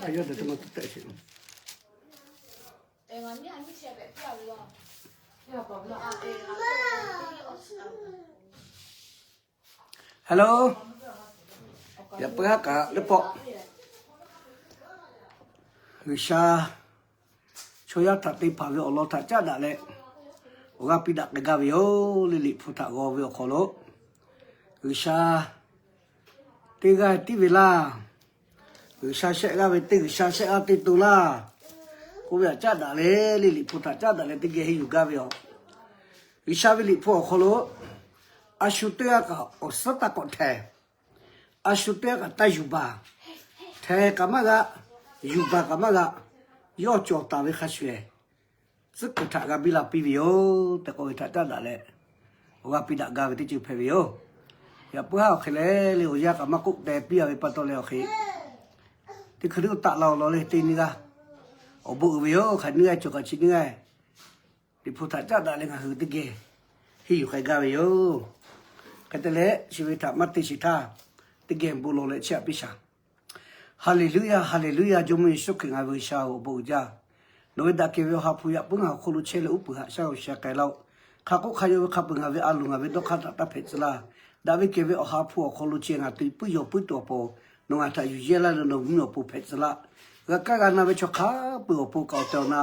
Yawˇ dehꞈ te ma te tehꞈ sheˍ. Hello, yaꞈ puiˉ haˉ kaꞈ teˇ pawˆ G'uiˬsha chaw yaˇ htaꞈ te hpanˍ ve awˬ lawn htaꞈ caˉ daꞈ leh, awˬ g'aˇ piˇ daꞈ k'ai gaˇ ve yoˬ le. Liꞈ hpu htaꞈ g'aw ve awˬ hk'aw lo, G'uiˬsha teˇ g'aˇ tiˉ ve laˇ. G'uiˬsha shehˆ g'aˇ ve teˇ G'uiˬsha shehˆ g'aˇ te to laˇ k'oˆ ve htaꞈ caˉ daꞈ leh, le Liꞈ hpu htaꞈ caˉ daꞈ leh teˇ geh henˇ yuˬ gaˇ ve yoˬ. G'uiˬsha ve Liꞈ hpu awˬ hk'aw lo, a shu teˇ g'aˇ kaꞈ awˬ suhˉ taˇ k'awꞈ htehˍ. A shu teˇ g'aˇ kaꞈ taˇ yuˬ baˬ. Htehˍ kaꞈ maˇ g'a, yuˬ baˬ kaꞈ maˇ g'a. Yawˇ cawˬ taˍ ve hk'a shuˍ shuˍ, tcuhˉ kuiˬ htaꞈ g'a biˇ la piˇ ve yoˬ tehꞈ k'oˆ ve htaꞈ caˉ daꞈ leh, awˬ g'aˇ piˇ daꞈ gaˇ ve teˇ ceuˬ hpehꞈ ve yoˬ. Yaꞈ puiˉ haˉ awˬ hk'e leh le, awˬ yanˇ kaꞈ maˇ k'oˆ teh piˇ a ve pa taw leh awˬ hk'e, teˇ hkui teˇ k'o taꞈ la awˬ lawn le teˇ nyiˇ g'aˇ awˬ bon uiˍ ve yoˬ. Hk'aˬ nyiˇ g'aˇ cawˬ, hk'aˬ chi nyiˇ g'aˇ Liꞈ hpu htaꞈ caˉ daꞈ leh ngaˬ hui teˇ geh henˇ yuˬ k'ai gaˇ ve yoˬ. Hk'e te leh, chi ve htaꞈ maˇ te sheˍ htaˇ, teˇ geh bon lawˬ leh chiˇ aꞈ piˇ shaˍ. Haˍleˍluˇyaˇ, haˍleˍluˇyaˇ, Jawˇmawˇ Yeˍsuˆ Hkriꞈ ngaˬ ve G'uiˬsha-oˬ, awˬ bon uiˍ jaˇ. Nawˬ ve daꞈ kehˬ ve awˬ ha hpu yaꞈ puiˉ ngaˬ awˬ hk'oˆ lo chehˇ leh uˉ peunˍ haꞈ shaˉ awˬ sheh k'ai laˇ-oˆ. Hk'a k'oˆ hk'a yaw ve hk'a peu-eˬ ngaˬ ve a loˍ ngaˬ ve dawˇ hk'aˇ htaꞈ taˇ hpehꞈ tcuh laˇ. Daꞈ ve kehˬ ve awˬ ha hpu awˬ hk'aw lo ceh ngaˬ tuꞈ puiˉ yaw puiˉ tuˬ awˬ pon, nawˬ ngaˬ htaꞈ yuˬ yehˇ laˇ leh nawˬ mvuhˇmiˬ awˬ pon hpehꞈ tcuh laˇ. G'a kaˇ g'a na ve chaw hk'a peu-eˬ awˬ pon kaꞈ awˬ tehˬ awˬ na,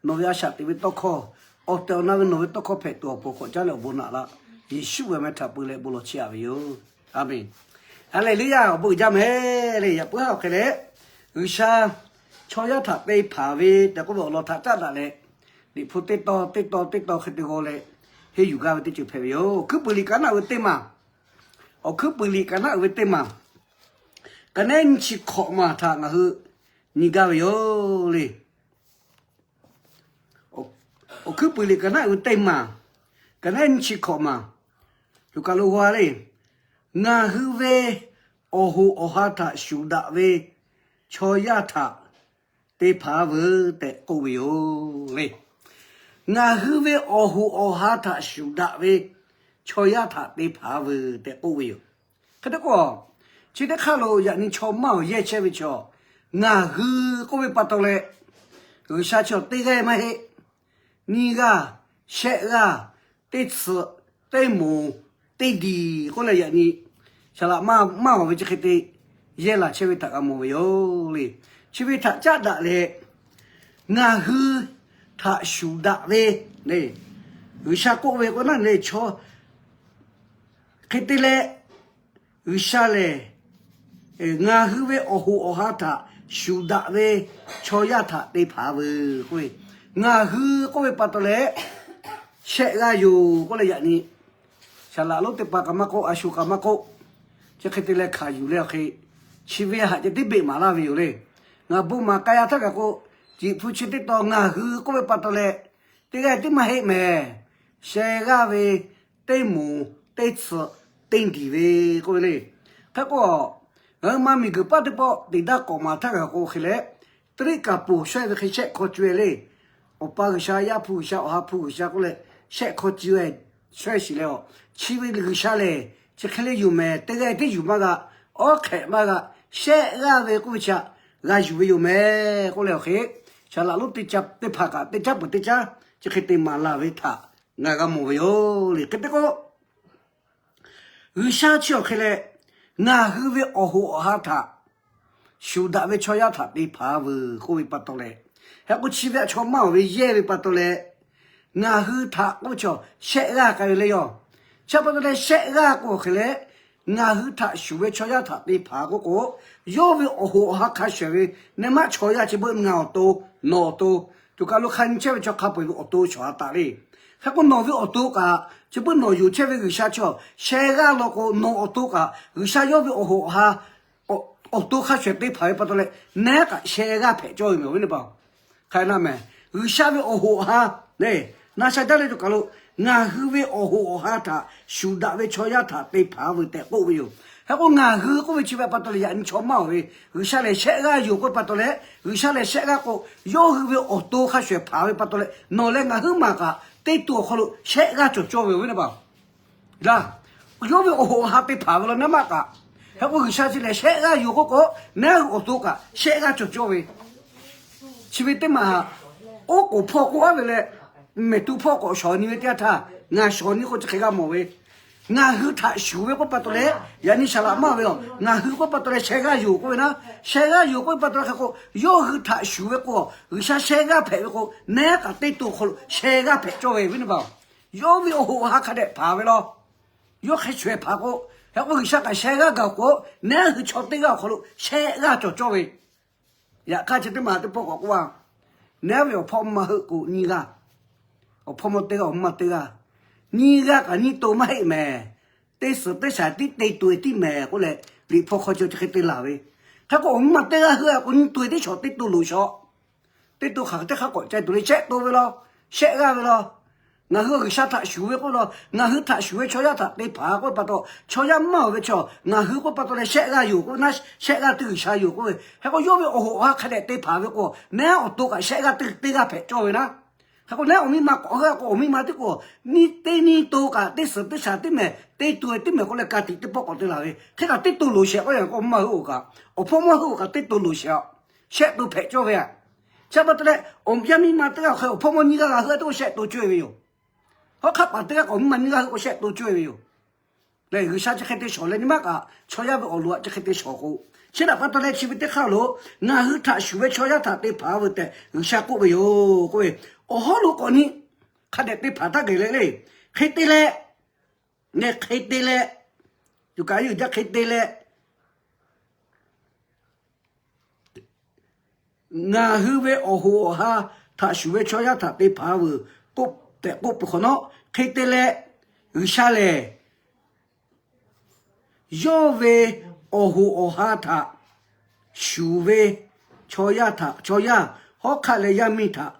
nawˬ ve a shaꞈ teꞈ ve tawˇ hkawˇ, awˬ tehˬ awˬ na ve nawˬ ve tawˇ hkawˇ hpehꞈ tuˬ awˬ pon k'awꞈ caˉ leh awˬ bon naꞈ laˇ. Yeˍsuˆ ve awˬ meh htaꞈ peu leh bon lawˬ chehˇ aꞈ ve yoˬ. A menˬ. Haˍleˍluˇyaˇ, awˬ bon uiˍ jaˇ mehˍ le. Yaꞈ puiˉ haˉ awˬ hk'e leh, G'uiˬsha chaw yaˇ htaꞈ te hpanˍ ve tehꞈ k'oˆ ve awˬ lawn htaꞈ caˉ daꞈ leh, Liꞈ hpu teˇ taw teˇ taw teˇ taw hk'e te g'aw leh, henˇ yuˬ gaˇ ve teˇ ceuˬ hpehꞈ ve yoˬ. Awˬ hkuiˉ puiˍ liꞈ ka naˆ uiˍ ve teˇ maˬ, awˬ hkuiˉ puiˍ liꞈ ka naˆ uiˍ ve teˇ maˬ, ka naˆ nyiˇ chi hkawꞈ maˬ htaꞈ ngaˬ hui nyi gaˇ ve yoˬ le. Awˬ hkuiˉ puiˍ liꞈ ka naˆ uiˍ ve teˇ maˬ, ka naˆ nyiˇ chi hkawꞈ maˬ, yoˬ kaˬ lo g'a le. Ngaˬ hui ve awˬ hoꞈ awˬ ha htaꞈ shuˍ daꞈ ve chaw yaˇ htaꞈ te hpanˍ veuˬ tehꞈ k'oˆ ve yoˬ le. Ngaˬ hui ve awˬ hoꞈ awˬ ha htaꞈ shuˍ daꞈ ve chaw yaˇ htaꞈ te hpanˍ veuˬ tehꞈ k'oˆ ve yoˬ. Hk'e te k'o, chi teˇ hk'aˇ lo yaꞈ nyi chaw maˇ awˬ yehˇ chehˇ ve chaw, ngaˬ hui k'oˆ ve pa taw leh, G'uiˬsha chi awˬ teˇ g'aˇ maˇ heˆ. Nyiˇ g'aˇ, shehˆ g'aˇ, teˇ tsuhꞈ, teˇ moˍ, teˇ diˬ k'oˆ leh yaꞈ nyi, saˍ laꞈ maˇ maˇ awˬ ve chi hk'e te yehˇ laˬ chehˇ ve htaꞈ g'a mawˬ ve yoˬ le. Chi ve htaꞈ caˉ daꞈ leh, ngaˬ hui htaꞈ shuˍ daꞈ ve le, G'uiˬsha k'oˆ ve k'o naˆ le chaw hk'e te leh, G'uiˬsha lehˬ ngaˬ hui ve awˬ hoꞈ awˬ ha htaꞈ shuˍ daꞈ ve chaw yaˇ htaꞈ te hpanˍ veuˬ k'oˆ ve, ngaˬ hui k'oˆ ve pa taw leh, shehˆ g'aˇ yoˬ k'oˆ leh yaꞈ nyi, saˍ laꞈ lonˉ teˇ hpaˍ kaꞈ maˇ k'oˆ, a shu kaꞈ maˇ k'oˆ, chi hk'e te leh hkanˍ yuˬ leh awˬ hk'e, chi ve haꞈ ceh tiˉ beˆ maˍ laˇ ve yoˬ le. Ngaˬ bon maˍ k'ai-a htaˇ kaꞈ k'o, Liꞈ hpu chi teˇ taw ngaˬ hui k'oˆ ve pa taw leh, teˇ g'aˇ tiˉ maˇ heˆ mehˍ. Sheh g'aˇ ve, teˇ moˍ, teˇ tsuhꞈ, teˇ diˬ ve k'oˆ ve le. Hk'e k'o, ngaˬ hui ma miˬguiˬ paˇ teˇ pawˆ teꞈ daˇ k'awꞈ maˍ htaˇ kaꞈ k'o hk'e leh, teˇ riˆ kaˍ poˬ shawehˇ ve hk'e shehˆ hk'aw cuˇ-e le. Awˬ pa G'uiˬsha, Yaˇ hpu G'uiˬsha, Awˬ ha hpu G'uiˬsha k'oˆ leh, shehˆ hk'aw cuˇ-e shawehˇ shiˍ leh, chi ve G'uiˬsha lehˬ chi hk'e le yoˬ mehˍ. Teˇ g'aˇ tiˉ yuˬ maˇ g'a, awˉ hk'ehꞈ maˇ g'a, shehˆ g'aˇ ve k'oˆ ve chi htaꞈ g'a yuˬ ve yoˬ mehˍ k'oˆ leh awˬ hk'e, saˍ laꞈ lonˉ teˇ caˇ teˇ hpaˍ kaꞈ teˇ caˉ peuˬ teˇ caˉ chi hk'e te maˍ laˬ ve htaꞈ ngaˬ g'a mawˬ ve yoˬ le. Hk'e te k'o, G'uiˬsha chi awˬ hk'e leh, ngaˬ hui ve awˬ hoꞈ awˬ ha htaꞈ shuˍ daꞈ ve chaw yaˇ htaꞈ te hpanˍ veuˬ k'oˆ ve pa taw leh, hk'e k'o chi ve a chaw maˇ awˬ ve yehˇ ve pa taw leh, ngaˬ hui htaꞈ k'oˆ ve chaw shehˆ g'aˇ k'ai ve le yoˬ. Chi pa taw leh shehˆ g'aˇ k'o awˬ hk'e leh, ngaˬ hui htaꞈ shuˍ ve chaw yaˇ htaꞈ te hpanˍ k'oˆ k'o, yawˇ ve awˬ hoꞈ awˬ ha hk'a shuˍ shuˍ ve, neh maˆ chaw yaˇ chi beuꞈ ngaˬ awˬ to, nawˬ awˬ to, tuˬ kaˬ lo hk'a nyi chehˇ ve chaw hk'a peu-eˬ ve awˬ to shawˍ ha taˍ le. Hk'e k'o nawˬ ve awˬ to kaꞈ chi beuꞈ nawˬ yonˍ chehˇ ve G'uiˬsha chi sheh g'aˇ law k'o, nawˬ awˬ to kaꞈ G'uiˬsha yawˇ ve awˬ hoꞈ awˬ ha awˬ to hk'a shuˍ shuˍ te hpanˍ ve pa taw leh, neh kaꞈ sheh g'aˇ hpehꞈ cawˇ ve mehˍ ve ne pa. Hk'e na mehˍ, G'uiˬsha ve awˬ hoꞈ awˬ ha le, na sha jaˇ leh tuˬ kaˬ lo, ngaˬ hui ve awˬ hoꞈ awˬ ha htaꞈ shuˍ daꞈ ve chaw yaˇ htaꞈ te hpanˍ veuˬ tehꞈ k'oˆ ve yoˬ. Hk'e k'o ngaˬ hui k'oˆ ve chi ve pa taw leh yaꞈ nyi chaw maˇ awˬ ve, G'uiˬsha lehˬ shehˆ g'aˇ yoˬ k'oˆ ve pa taw leh, G'uiˬsha lehˬ shehˆ g'aˇ k'o, yawˇ hui ve awˬ to hk'a shuˍ shuˍ hpanˍ ve pa taw leh, nawˬ leh ngaˬ huiˉ maˬ kaꞈ teˇ to awˬ hk'aw lo shehˆ g'aˇ cawˬ cawˇ ve yoˬ ve ne pa. Laˇ, yawˇ ve awˬ hoꞈ awˬ ha te hpanˍ ve law neh maˆ kaꞈ, Hk'e k'o G'uiˬsha chi lehˬ shehˆ g'aˇ yoˬ k'oˆ k'o, naˉ hui awˬ to kaꞈ shehˆ g'aˇ cawˬ cawˇ ve. Chi ve teˇ maˬ, oˉ k'oˍ hpawˇ k'oˆ aˉ ve leh, mehˬ tu hpawˇ k'awꞈ shawˍ nyi ve teˇ yanˇ htaˇ, ngaˬ shawˍ nyi k'o chi hk'e g'a mawˬ ve, ngaˬ hui htaꞈ shuˍ ve k'oˆ pa taw leh, yaꞈ nyi saˍ laꞈ maˇ ve a, ngaˬ hui k'oˆ pa taw leh shehˆ g'aˇ yoˬ k'oˆ ve naˉ, shehˆ g'aˇ yoˬ k'oˆ ve pa taw leh hk'e k'o, yawˇ hui htaꞈ shuˍ ve k'o, G'uiˬsha shehˆ g'aˇ hpehꞈ ve k'o, naˉ kaꞈ teˇ to hk'aw lo shehˆ g'aˇ hpehꞈ cawˇ ve ve teˇ hpaˍ, yawˇ ve awˬ hoꞈ awˬ ha hk'a dehꞈ hpanˍ ve law. Yawˇ hk'e shawˍ hpanˍ k'o, hk'e k'o G'uiˬsha kaꞈ shehˆ g'aˇ gaˬ k'o, naˉ hui chaw teˇ g'aˇ awˬ hk'aw lo shehˆ g'aˇ cawˬ cawˇ ve. Yaꞈ hk'aˇ chi teˇ maˬ teˇ pawˆ k'awꞈ k'oˆ a, naˉ ve awˬ hpawˇ maˇ heuˆ k'o nyiˇ g'aˇ, awˬ hpawˇ mawˇ teˇ g'aˇ, awˬ mawˇ maˇ teˇ g'aˇ, nyiˇ g'aˇ kaꞈ nyiˇ to maˇ heˆ mehˍ. Teˇ suhˍ teˇ shaˍ tiˉ te to e tiˉ mehˍ k'oˆ leh, Liꞈ hpu hk'aw cawˬ chi hk'e te laˬ ve. Hk'e k'o awˬ mawˇ maˇ teˇ g'aˇ heuˆ k'o nyiˇ to e tiˉ shawˍ, teˇ to loˍ shawˍ. Teˇ to hk'aˬ teˇ hk'aˇ k'awꞈ ca tuˬ le, shehˆ to ve law, shehˆ g'aˇ ve law. Ngaˬ hui G'uiˬsha htaꞈ shuˍ ve k'oˆ law, ngaˬ hui htaꞈ shuˍ ve chaw yaˇ htaꞈ te hpanˍ k'oˆ ve pa taw, chaw yaˇ maˇ ve chaw ngaˬ hui k'oˆ pa taw leh shehˆ g'aˇ yoˬ k'oˆ ve naˉ, shehˆ g'aˇ teˇ G'uiˬsha yoˬ k'oˆ ve. Hk'e k'o yawˇ ve awˬ hoꞈ awˬ ha hk'a dehꞈ te hpanˍ ve k'o, naˉ awˬ to kaꞈ shehˆ g'aˇ teˇ g'aˇ hpehꞈ cawˇ ve naˉ. Hk'e k'o naˉ awˬ miˇ ma k'awꞈ heuˆ k'o awˬ miˇ ma teˇ k'o, nyiˇ teˇ nyiˇ to kaꞈ teˇ suhˍ teˇ shaˍ tiˉ mehˍ, teˇ to e tiˉ mehˍ k'oˆ leh ka tiꞈ teˇ pawˆ k'awꞈ te laˬ ve. Hk'e kaꞈ teˇ to loˍ shehˍ k'oˆ ve, k'o maˇ heuˆ oˬ kaꞈ, awˬ hpawˇ maˇ heuˆ oˬ kaꞈ teˇ to loˍ shehˍ a. Shehˆ to hpehꞈ cawˇ ve a. Chi pa taw leh, yaˇ miˇ ma teˇ g'aˇ hk'e awˬ hpawˇ mawˇ nyiˇ g'aˇ g'a heuˆ teˇ k'o shehˆ to cawˇ e ve yoˬ. Hawˉ hk'aˆ paˍ teˇ g'aˇ k'awꞈ miˇ ma nyiˇ g'aˇ heuˆ k'o shehˆ to cawˇ e ve yoˬ. Lehˬ G'uiˬsha chi hk'e te shawˍ leh nyi maˇ kaꞈ chaw yaˇ ve awˬ loꞈ a chi hk'e te shawˍ k'o, chi htaꞈ pa taw leh chi ve teˇ hk'aˇ lo ngaˬ hui htaꞈ shuˍ ve chaw yaˇ htaꞈ te hpanˍ ve tehꞈ G'uiˬsha k'oˆ ve yoˬ k'oˆ ve. Awˬ hawˉ lo k'awꞈ nyi hk'a dehꞈ te hpanˍ htaˇ geh leh le. Hk'e te leh, lehˬ hk'e te leh, yuˬ kaꞈ yuˬ jaˇ hk'e te leh, ngaˬ hui ve awˬ hoꞈ awˬ ha htaꞈ shuˍ ve chaw yaˇ htaꞈ te hpanˍ veuˬ k'oˆ tehꞈ k'oˆ peuˬ hk'awꞈ nawˉ, hk'e te leh G'uiˬsha lehˬ yawˇ ve awˬ hoꞈ awˬ ha htaꞈ shuˍ ve chaw yaˇ htaꞈ, chaw yaˇ hawˉ hk'aˆ leh yaˇ miˇ htaꞈ,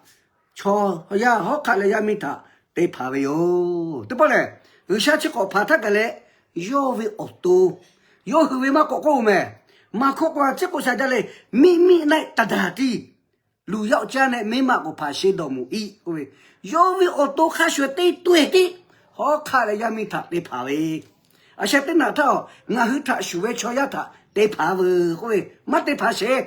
chaw yaˇ hawˉ hk'aˆ leh yaˇ miˇ htaꞈ te hpanˍ ve yoˬ. Teˇ pawˆ lehˬ, G'uiˬsha chi k'awꞈ hpanˍ htaˇ kaꞈ leh, yawˇ ve awˬ to, yawˇ hui ve maˇ k'awꞈ k'oˆ mehˍ. Maˍ hkawˇ k'o a ciˉ k'oˆ sha jaˇ le, miˆ miˆ naˆ tawˇ daˬ tiˉ luˬ yaˇ caˇ nehˆ meˇ maˆ k'awꞈ hpanˍ sheˍ dawˬ mawˬ iˉ k'oˆ ve, yawˇ ve awˬ to hk'a shuˍ shuˍ teˇ to e tiˉ hawˉ hk'aˆ leh yaˇ miˇ htaꞈ te hpanˍ ve. A sheh teˇ naꞈ htaˇ, ngaˬ hui htaꞈ shuˍ ve chaw yaˇ htaꞈ te hpanˍ veuˬ k'oˆ ve, maˇ te hpanˍ sheˍ.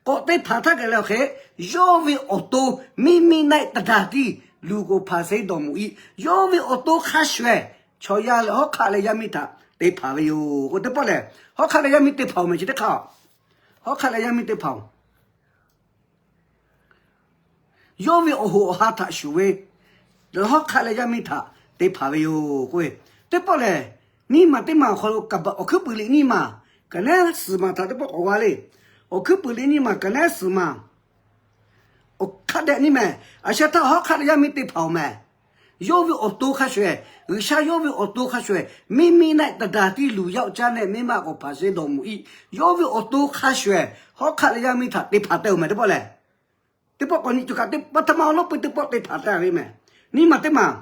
K'awꞈ te hpanˍ htaˇ geh leh awˬ hk'e, yawˇ ve awˬ to miˆ miˆ naˆ tawˇ daˬ tiˉ luˬ k'oꞈ hpanˍ sheˍ dawˬ mawˬ iˉ, yawˇ ve awˬ to hk'a shuˍ shuˍ chaw yaˇ leh hawˉ hk'aˆ leh yaˇ miˇ htaꞈ te hpanˍ ve yoˬ k'o teˇ pawˆ lehˬ, hawˉ hk'aˆ leh yaˇ miˇ te hpanˍ oˬ mehˍ chi teˇ hk'aˇ, hawˉ hk'aˆ leh yaˇ miˇ te hpanˍ oˬ. Yawˇ ve awˬ hoꞈ awˬ ha htaꞈ shuˍ ve, hawˉ hk'aˆ leh yaˇ miˇ htaꞈ te hpanˍ ve yoˬ k'oˆ ve. Teˇ pawˆ lehˬ, nyiˇ maˬ teˇ maˬ awˬ hk'aw lo kaꞈ awˬ hkuiˉ puiˍ liꞈ nyiˇ maˬ kaꞈ naˉ suhˍ maˬ htaꞈ teˇ pawˆ k'awꞈ g'a le. Awˬ hkuiˉ puiˍ liꞈ nyiˇ maˬ kaꞈ naˉ suhˍ maˬ, awˬ hk'aˆ dehꞈ nyi mehˍ. A sheh htaˇ hawˉ hk'aˆ leh yaˇ miˇ te hpanˍ oˬ mehˍ. Yawˇ ve awˬ to hk'a shuˍ shuˍ, G'uiˬsha yawˇ ve awˬ to hk'a shuˍ shuˍ, miˆ miˆ naˆ tawˇ daˬ tiˉ luˬ yaˇ caˇ nehˆ meˇ maˆ k'awꞈ hpanˍ sheˍ dawˬ mawˬ iˉ, yawˇ ve awˬ to hk'a shuˍ shuˍ hawˉ hk'aˆ leh yaˇ miˇ htaꞈ te hpanˍ teh oˬ mehˍ teˇ pawˆ lehˬ. Teˇ pawˆ k'awꞈ nyi tuˬ kaꞈ teˇ pawˆ htaˇ maˇ awˬ lawˉ peuˬ teˇ pawˆ te hpanˍ teh ve mehˍ. Nyiˇ maˬ teˇ maˬ,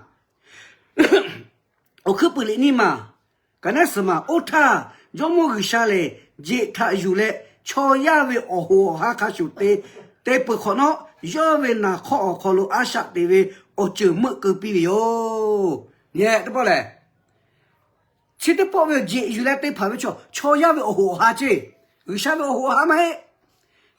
awˬ hkuiˉ puiˍ liꞈ nyiˇ maˬ kaꞈ naˉ suhˍ maˬ, oˇ htaˇ Jawˇmawˇ G'uiˬsha lehˬ jeꞈ htaꞈ yuˬ leh chaw yaˇ ve awˬ hoꞈ awˬ ha hk'a shuˍ te, te peuˬ hk'awꞈ nawˉ, yawˇ ve naˍ hk'awˇ awˬ hk'aw lo a shaꞈ teꞈ ve awˬ ceuˬ meuˆ keu piˇ ve yoˬ. Nyi teˇ pawˆ lehˬ, chi teˇ pawˆ ve jeꞈ yuˬ leh te hpanˍ ve chaw, chaw yaˇ ve awˬ hoꞈ awˬ ha ceˇ, G'uiˬsha ve awˬ hoꞈ awˬ ha maˇ heˆ.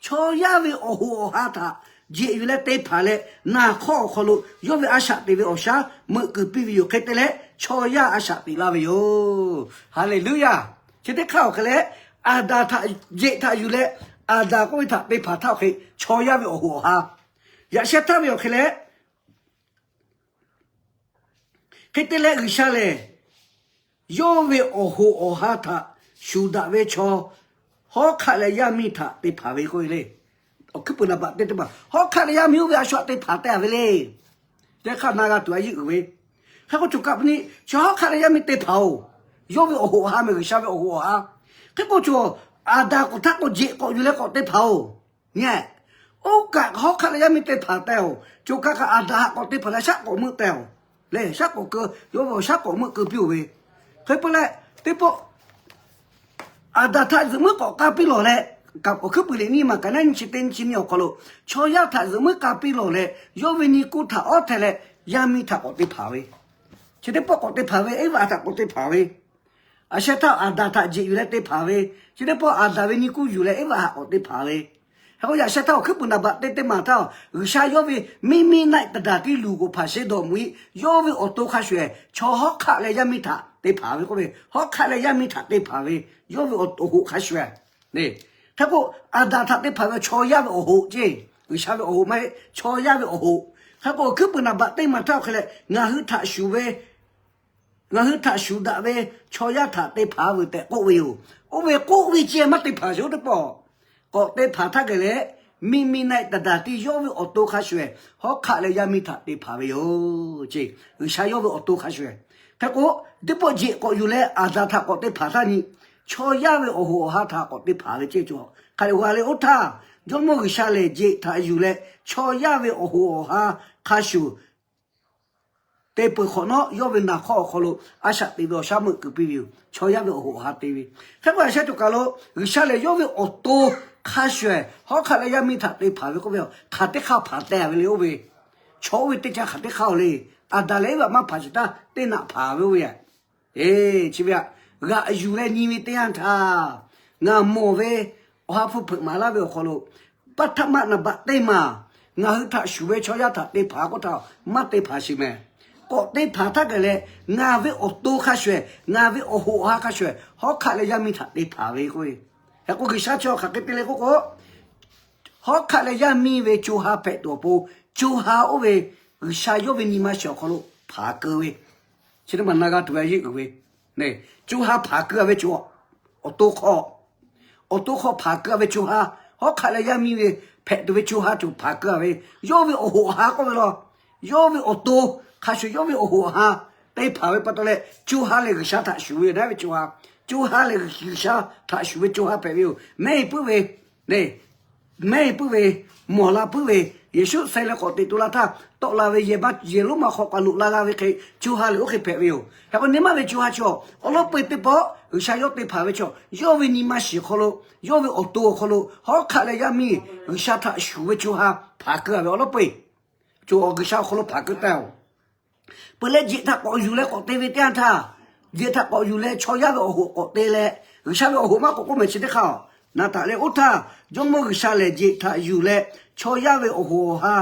Chaw yaˇ ve awˬ hoꞈ awˬ ha htaꞈ jeꞈ yuˬ leh te hpanˍ leh, naˍ hk'awˇ awˬ hk'aw lo yawˇ ve a shaꞈ teꞈ ve awˬ shaˉ meuˆ keu piˇ ve yoˬ. Hk'e te leh chaw yaˇ a shaꞈ teꞈ laˇ ve yoˬ. Haˍleˍluˆyaˇ. Chi teˇ hk'aˇ awˬ hk'e leh, Aˍdanˍ htaꞈ, jeꞈ htaꞈ yuˬ leh Aˍdanˍ k'oˆ ve htaꞈ te hpanˍ htaˇ awˬ hk'e, chaw yaˇ ve awˬ hoꞈ awˬ ha, yaꞈ sheh htaˇ ve awˬ hk'e leh, hk'e te leh G'uiˬsha lehˬ yawˇ ve awˬ hoꞈ awˬ ha htaꞈ shuˍ daꞈ ve chaw hawˉ hk'aˆ leh yaˇ miˇ htaꞈ te hpanˍ ve k'oˆ ve le. Awˬ hkuiˉ puiˍ naˍ baꞈ teˇ teˇ maˬ hawˉ hk'aˆ leh yaˇ miˇ oˇ ve a shu htaꞈ te hpanˍ teh ve le. Teˇ hk'aˇ na g'a tuˬ a yeˇ uiˍ ve. Hk'e k'o cawˬ kaꞈ pa ni, chaw hawˉ hk'aˆ leh yaˇ miˇ te hpanˍ oˬ. Yawˇ ve awˬ hoꞈ awˬ ha mehˍ, G'uiˬsha ve awˬ hoꞈ awˬ ha. Hk'e k'o cawˬ, Aˍdanˍ k'awꞈ htaˇ k'o jeꞈ k'awꞈ yuˬ leh k'awꞈ te hpanˍ oˬ. Nyi, oˇ kaꞈ hawˉ hk'aˆ leh yaˇ miˇ te hpanˍ teh oˬ. Cawˬ kaꞈ kaꞈ Aˍdanˍ htaꞈ k'awꞈ te hpanˍ leh shaˉ k'awꞈ meuˆ teh oˬ. Lehˬ shaˉ k'awꞈ keu, yawˇ ve awˬ shaˉ k'awꞈ meuˆ keu piˇ oˬ ve. Hk'e k'o leh, teˇ pawˆ Aˍdanˍ htaꞈ zuhꞈ muiˉ k'awꞈ k'aˇ piˇ lawˬ leh, kaꞈ awˬ hkuiˉ puiˍ liꞈ nyiˇ maˬ kaꞈ naˉ nyi chi teˇ nyi chi nyi awˬ hk'aw lo, chaw yaˇ htaꞈ zuhꞈ muiˉ k'aˇ piˇ lawˬ leh, yawˇ ve nyi kuˇ htaꞈ awˉ hteh leh, yaˇ miˇ htaꞈ k'awꞈ te hpanˍ ve. Chi teˇ pawˆ k'awꞈ te hpanˍ ve, Eˇvaꞈ htaꞈ k'awꞈ te hpanˍ ve. A sheh htaˇ Aˍdanˍ htaꞈ jeꞈ yuˬ leh te hpanˍ ve, chi teˇ pawˆ Aˍdanˍ ve nyi kuˇ yuˬ leh Eˇvaꞈ htaꞈ k'awꞈ te hpanˍ ve. Hk'e k'o yaꞈ sheh htaˇ awˬ hkuiˉ puiˍ naˍ baꞈ teˇ teˇ maˬ htaˇ, G'uiˬsha yawˇ ve miˇ miˇ naˆ tawˇ daꞈ tiˉ luˬ k'oˍ hpanˍ sheˍ dawˬ mawˬ-e, yawˇ ve awˬ to hk'a shuˍ-ehˍ chaw hawˉ hk'aˆ leh yaˇ miˇ htaꞈ te hpanˍ ve k'oˆ ve, hawˉ hk'aˆ leh yaˇ miˇ htaꞈ te hpanˍ ve, yawˇ ve awˬ hoꞈ hk'a shuˍ-ehˍ. Hk'e k'o Aˍdanˍ htaꞈ te hpanˍ ve chaw yaˇ ve awˬ hoꞈ ceˇ, G'uiˬsha ve awˬ hoꞈ maˇ heˆ, chaw yaˇ ve awˬ hoꞈ. Hk'e k'o awˬ hkuiˉ puiˍ naˍ baꞈ teˇ maˬ htaˇ hk'e leh ngaˬ hui htaꞈ shuˍ ve ngaˬ hui htaꞈ shuˍ daꞈ ve chaw yaˇ htaꞈ te hpanˍ veuˬ tehꞈ k'oˆ ve yoˬ. Oˇ ve k'oˆ ve ceh maˇ te hpanˍ sheˍ-oˬ teˇ pawˆ. K'awꞈ te hpanˍ htaˇ geh leh, miˇ miˇ naˆ tawˇ daꞈ tiˉ yawˇ ve awˬ to hk'a shuˍ-ehˍ hawˉ hk'aˆ leh yaˇ miˇ htaꞈ te hpanˍ ve yoˬ ceˇ. G'uiˬsha yawˇ ve awˬ to hk'a shuˍ-ehˍ. Hk'e k'o teˇ pawˆ jeꞈ k'awꞈ yuˬ leh Aˍdanˍ htaꞈ k'awꞈ te hpanˍ htaˇ nyi, chaw yaˇ ve awˬ hoꞈ awˬ ha htaꞈ k'awꞈ te hpanˍ ve ceˇ cawˬ. Hk'a dehꞈ g'a le oˇ htaˇ, Jawˇmawˇ G'uiˬsha lehˬ jeꞈ htaꞈ yuˬ leh chaw yaˇ ve awˬ hoꞈ awˬ ha hk'a shuˍ te peuˬ hk'awꞈ nawˉ, yawˇ ve naˍ hk'awˇ awˬ hk'aw lo a shaꞈ teꞈ ve awˬ shaˉ meuˆ keu piˇ ve yoˬ. Chaw yaˇ ve awˬ hoꞈ awˬ ha te ve. Hk'e k'o a sheh tuˬ kaˬ lo G'uiˬsha lehˬ yawˇ ve awˬ to hk'a shuˍ-ehˍ hawˉ hk'aˆ leh yaˇ miˇ htaꞈ te hpanˍ ve k'oˆ ve, hk'aˬ teˇ hk'aˇ hpanˍ teh ve le oˇ ve, chaw oˇ ve teˇ caˇ hk'aˬ teˇ hk'aˇ-oˬ le. Aˍdanˍ leh Eˇvaꞈ maˇ hpanˍ sheˍ htaˇ teˇ naꞈ hpanˍ ve oˇ ve a. Chi ve a, g'aꞈ yuˬ leh nyi ve teˇ yanˇ htaˇ, ngaˬ mawˬ ve awˬ ha hpu hpeuꞈ maˍ laˇ ve awˬ hk'aw lo, paˇ htaˇ maˆ naˍ baꞈ teˇ maˬ ngaˬ hui htaꞈ shuˍ ve chaw yaˇ htaꞈ te hpanˍ k'oˆ htaˇ maˇ te hpanˍ sheˍ mehˍ. K'awꞈ te hpanˍ htaˇ gaˬ leh, ngaˬ ve awˬ to hk'a shuˍ-ehˍ, ngaˬ ve awˬ hoꞈ awˬ ha hk'a shuˍ-ehˍ hawˉ hk'aˆ leh yaˇ miˇ htaꞈ te hpanˍ ve k'oˆ ve. Hk'e k'o G'uiˬsha chi awˬ hk'aˬ hk'e te le k'oˆ k'o, hawˉ hk'aˆ leh yaˇ miˇ ve co ha hpehꞈ tuˬ awˬ pon, co ha oˇ ve G'uiˬsha yawˇ ve nyi ma shiˍ awˬ hk'aw lo hpanˍ keu ve, chi teˇ maˬ na g'a tuˬ ve a yeˇ uiˍ ve, co ha hpanˍ keu-a ve co, awˬ to hk'aw, awˬ to hk'aw hpanˍ keu-a ve co ha, hawˉ hk'aˆ leh yaˇ miˇ ve hpehꞈ tuˬ ve co ha cawˬ hpanˍ keu-a ve, yawˇ ve awˬ hoꞈ awˬ ha k'oˆ ve law, yawˇ ve awˬ to hk'a shuˍ yawˇ ve awˬ hoꞈ awˬ ha te hpanˍ ve pa taw leh, co ha lehˬ G'uiˬsha htaꞈ shuˍ ve yoˬ ve co ha, co ha lehˬ G'uiˬsha htaꞈ shuˍ ve co ha hpehꞈ ve yoˬ. Mehˆ puiˉ ve, mehˆ puiˉ ve, mawˬ la puiˉ ve, Yeˍsuˆ sheh leh k'awꞈ teꞈ to la htaˇ tawˆ la ve yehˬ lonˉ ma hk'aw k'awꞈ loꞈ la g'a ve hk'e, co ha lehˬ oˇ hk'e hpehꞈ ve yoˬ. Hk'e k'o nyi ma ve co ha chi awˬ lawˉ peu-eˬ teˇ pawˆ G'uiˬsha yawˇ te hpanˍ ve chaw, yawˇ ve nyi ma shiˍ hk'aw lo, yawˇ ve awˬ to awˬ hk'aw lo, hawˉ hk'aˆ leh yaˇ miˇ G'uiˬsha htaꞈ shuˍ ve co ha hpanˍ keu-a ve awˬ lawˉ peu-eˬ, co G'uiˬsha awˬ hk'aw lo hpanˍ keu taˍ-oˬ. Peuˬ leh jeꞈ htaꞈ k'awꞈ yuˬ leh k'awꞈ te ve teˇ yanˇ htaˇ, jeꞈ htaꞈ k'awꞈ yuˬ leh chaw yaˇ ve awˬ hoꞈ k'awꞈ te leh, G'uiˬsha ve awˬ hoꞈ maˇ k'awꞈ k'oˆ mehˍ chi teˇ hk'aˇ-oˬ. Naˍ taˍ leh oˇ htaˇ, Jawˇmawˇ G'uiˬsha lehˬ jeꞈ htaꞈ yuˬ leh chaw yaˇ ve awˬ hoꞈ awˬ ha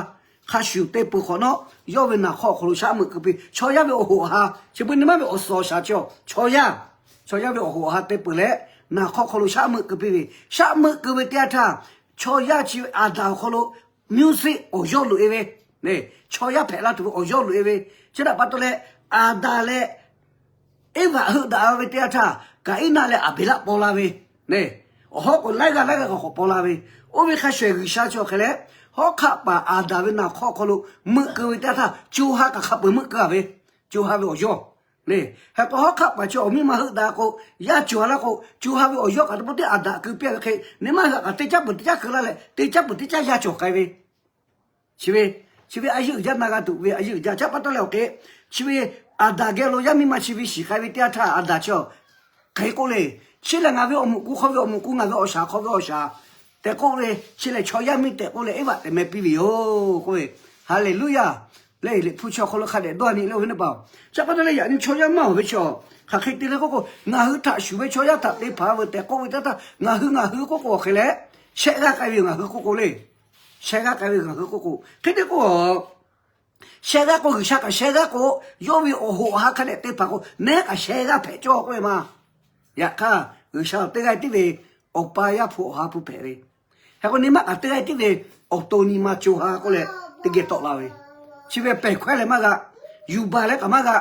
hk'a shuˍ te peuˬ hk'awꞈ nawˉ, yawˇ ve naˍ hk'awˇ awˬ hk'aw lo shaˉ meuˆ keu piˇ ve. Chaw yaˇ ve awˬ hoꞈ awˬ ha, chi beuꞈ nyi ma ve awˬ suhˍ awˬ shaˍ chi awˬ, chaw yaˇ, chaw yaˇ ve awˬ hoꞈ awˬ ha te peuˬ leh, naˍ hk'awˇ hk'aw lo shaˉ meuˆ keu piˇ ve. Shaˉ meuˆ keu ve teˇ yanˇ htaˇ, chaw yaˇ chi ve Aˍdanˍ awˬ hk'aw lo mvuhˇ shiˆ awˬ yawˇ loꞈ-e ve, chaw yaˇ hpehꞈ la tuˬ ve awˬ yawˇ loꞈ-e ve, chi htaꞈ pa taw leh, Aˍdanˍ leh Eˇvaꞈ heuˆ daꞈ ve teˇ yanˇ htaˇ, Kaˍiˉnaˆ leh Aˍbeˍlaˆ paw la ve, awˬ hawˉ k'o laiˉ g'aˇ laiˉ g'aˇ k'awꞈ paw la ve. Oˇ ve hk'a shuˍ-ehˍ G'uiˬsha chi awˬ hk'e leh, hawˉ hk'aˆ paˍ Aˍdanˍ ve naˍ hk'awˇ hk'aw lo meuˆ keu ve teˇ yanˇ htaˇ, co ha kaꞈ hk'a peuˬ meuˆ keu-a ve, co ha ve awˬ yawˇ le. Hk'e k'o hawˉ hk'aˆ paˍ chi awˬ miˇ ma heuˆ daꞈ k'o, yaˇ cawˬ la k'o, co ha ve awˬ yawˇ kaꞈ teˇ pawˆ teˇ Aˍdanˍ keu piˇ-a ve hk'e, nyi ma heuˆ kaꞈ teˇ caˉ peuˬ teˇ caˉ keu laˇ leh, teˇ caˉ peuˬ teˇ caˉ yaˇ cawˬ k'ai ve. Chi ve, chi ve a yeˇ uiˍ jaˇ na g'a tuˬ ve a yeˇ uiˍ jaˇ. Chi pa taw leh awˬ hk'e, chi ve Aˍdanˍ geh lo yaˇ miˇ ma chi ve shiˍ k'ai ve teˇ yanˇ htaˇ, Aˍdanˍ chi awˬ hk'e k'oˆ le, chi lehˬ ngaˬ ve awˬ muꞈ ku hk'aw ve awˬ muꞈ ku, ngaˬ ve awˬ shaˍ hk'aw ve awˬ shaˍ tehꞈ k'oˆ ve, chi lehˬ chaw yaˇ miˇ tehꞈ k'oˆ leh Eˇvaꞈ tehꞈ meh piˇ ve yoˬ k'oˆ ve. Haˍleˍluˆyaˍ. Leh Liꞈ hpu chi awˬ hk'aw lo hk'a dehꞈ dawˇ nyi le oˇ ve teˇ hpaˍ-oˬ. Chi pa taw leh yaꞈ nyi chaw yaˇ maˇ awˬ ve chi awˬ hk'aˬ hk'e te le k'oˆ k'o, ngaˬ hui htaꞈ shuˍ ve chaw yaˇ htaꞈ te hpanˍ veuˬ tehꞈ k'oˆ ve teˇ htaˇ, ngaˬ hui ngaˬ hui k'oˆ k'o awˬ hk'e leh, shehˆ g'aˇ k'ai ve ngaˬ hui k'oˆ k'o le. Shehˆ g'aˇ k'ai ve ngaˬ hui k'oˆ k'o, hk'e te k'o, shehˆ g'aˇ k'o G'uiˬsha kaꞈ shehˆ g'aˇ k'o, yawˇ ve awˬ hoꞈ awˬ ha hk'a dehꞈ te hpanˍ k'o, nehˉ kaꞈ shehˆ g'aˇ hpehꞈ cawˇ k'oˆ ve maˇ. Yaꞈ hk'aˇ G'uiˬsha teˇ g'aˇ tiˉ ve Awˬ pa Yaˇ hpu Awˬ ha hpu hpehꞈ ve. Hk'e k'o nyi ma kaꞈ teˇ g'aˇ tiˉ ve awˬ to nyi ma co ha k'oˆ leh teˇ geh tawˆ la ve. Chi ve pehˬ hkawehˇ leh maˇ g'a, yuˬ baˬ leh kaꞈ maˇ g'a.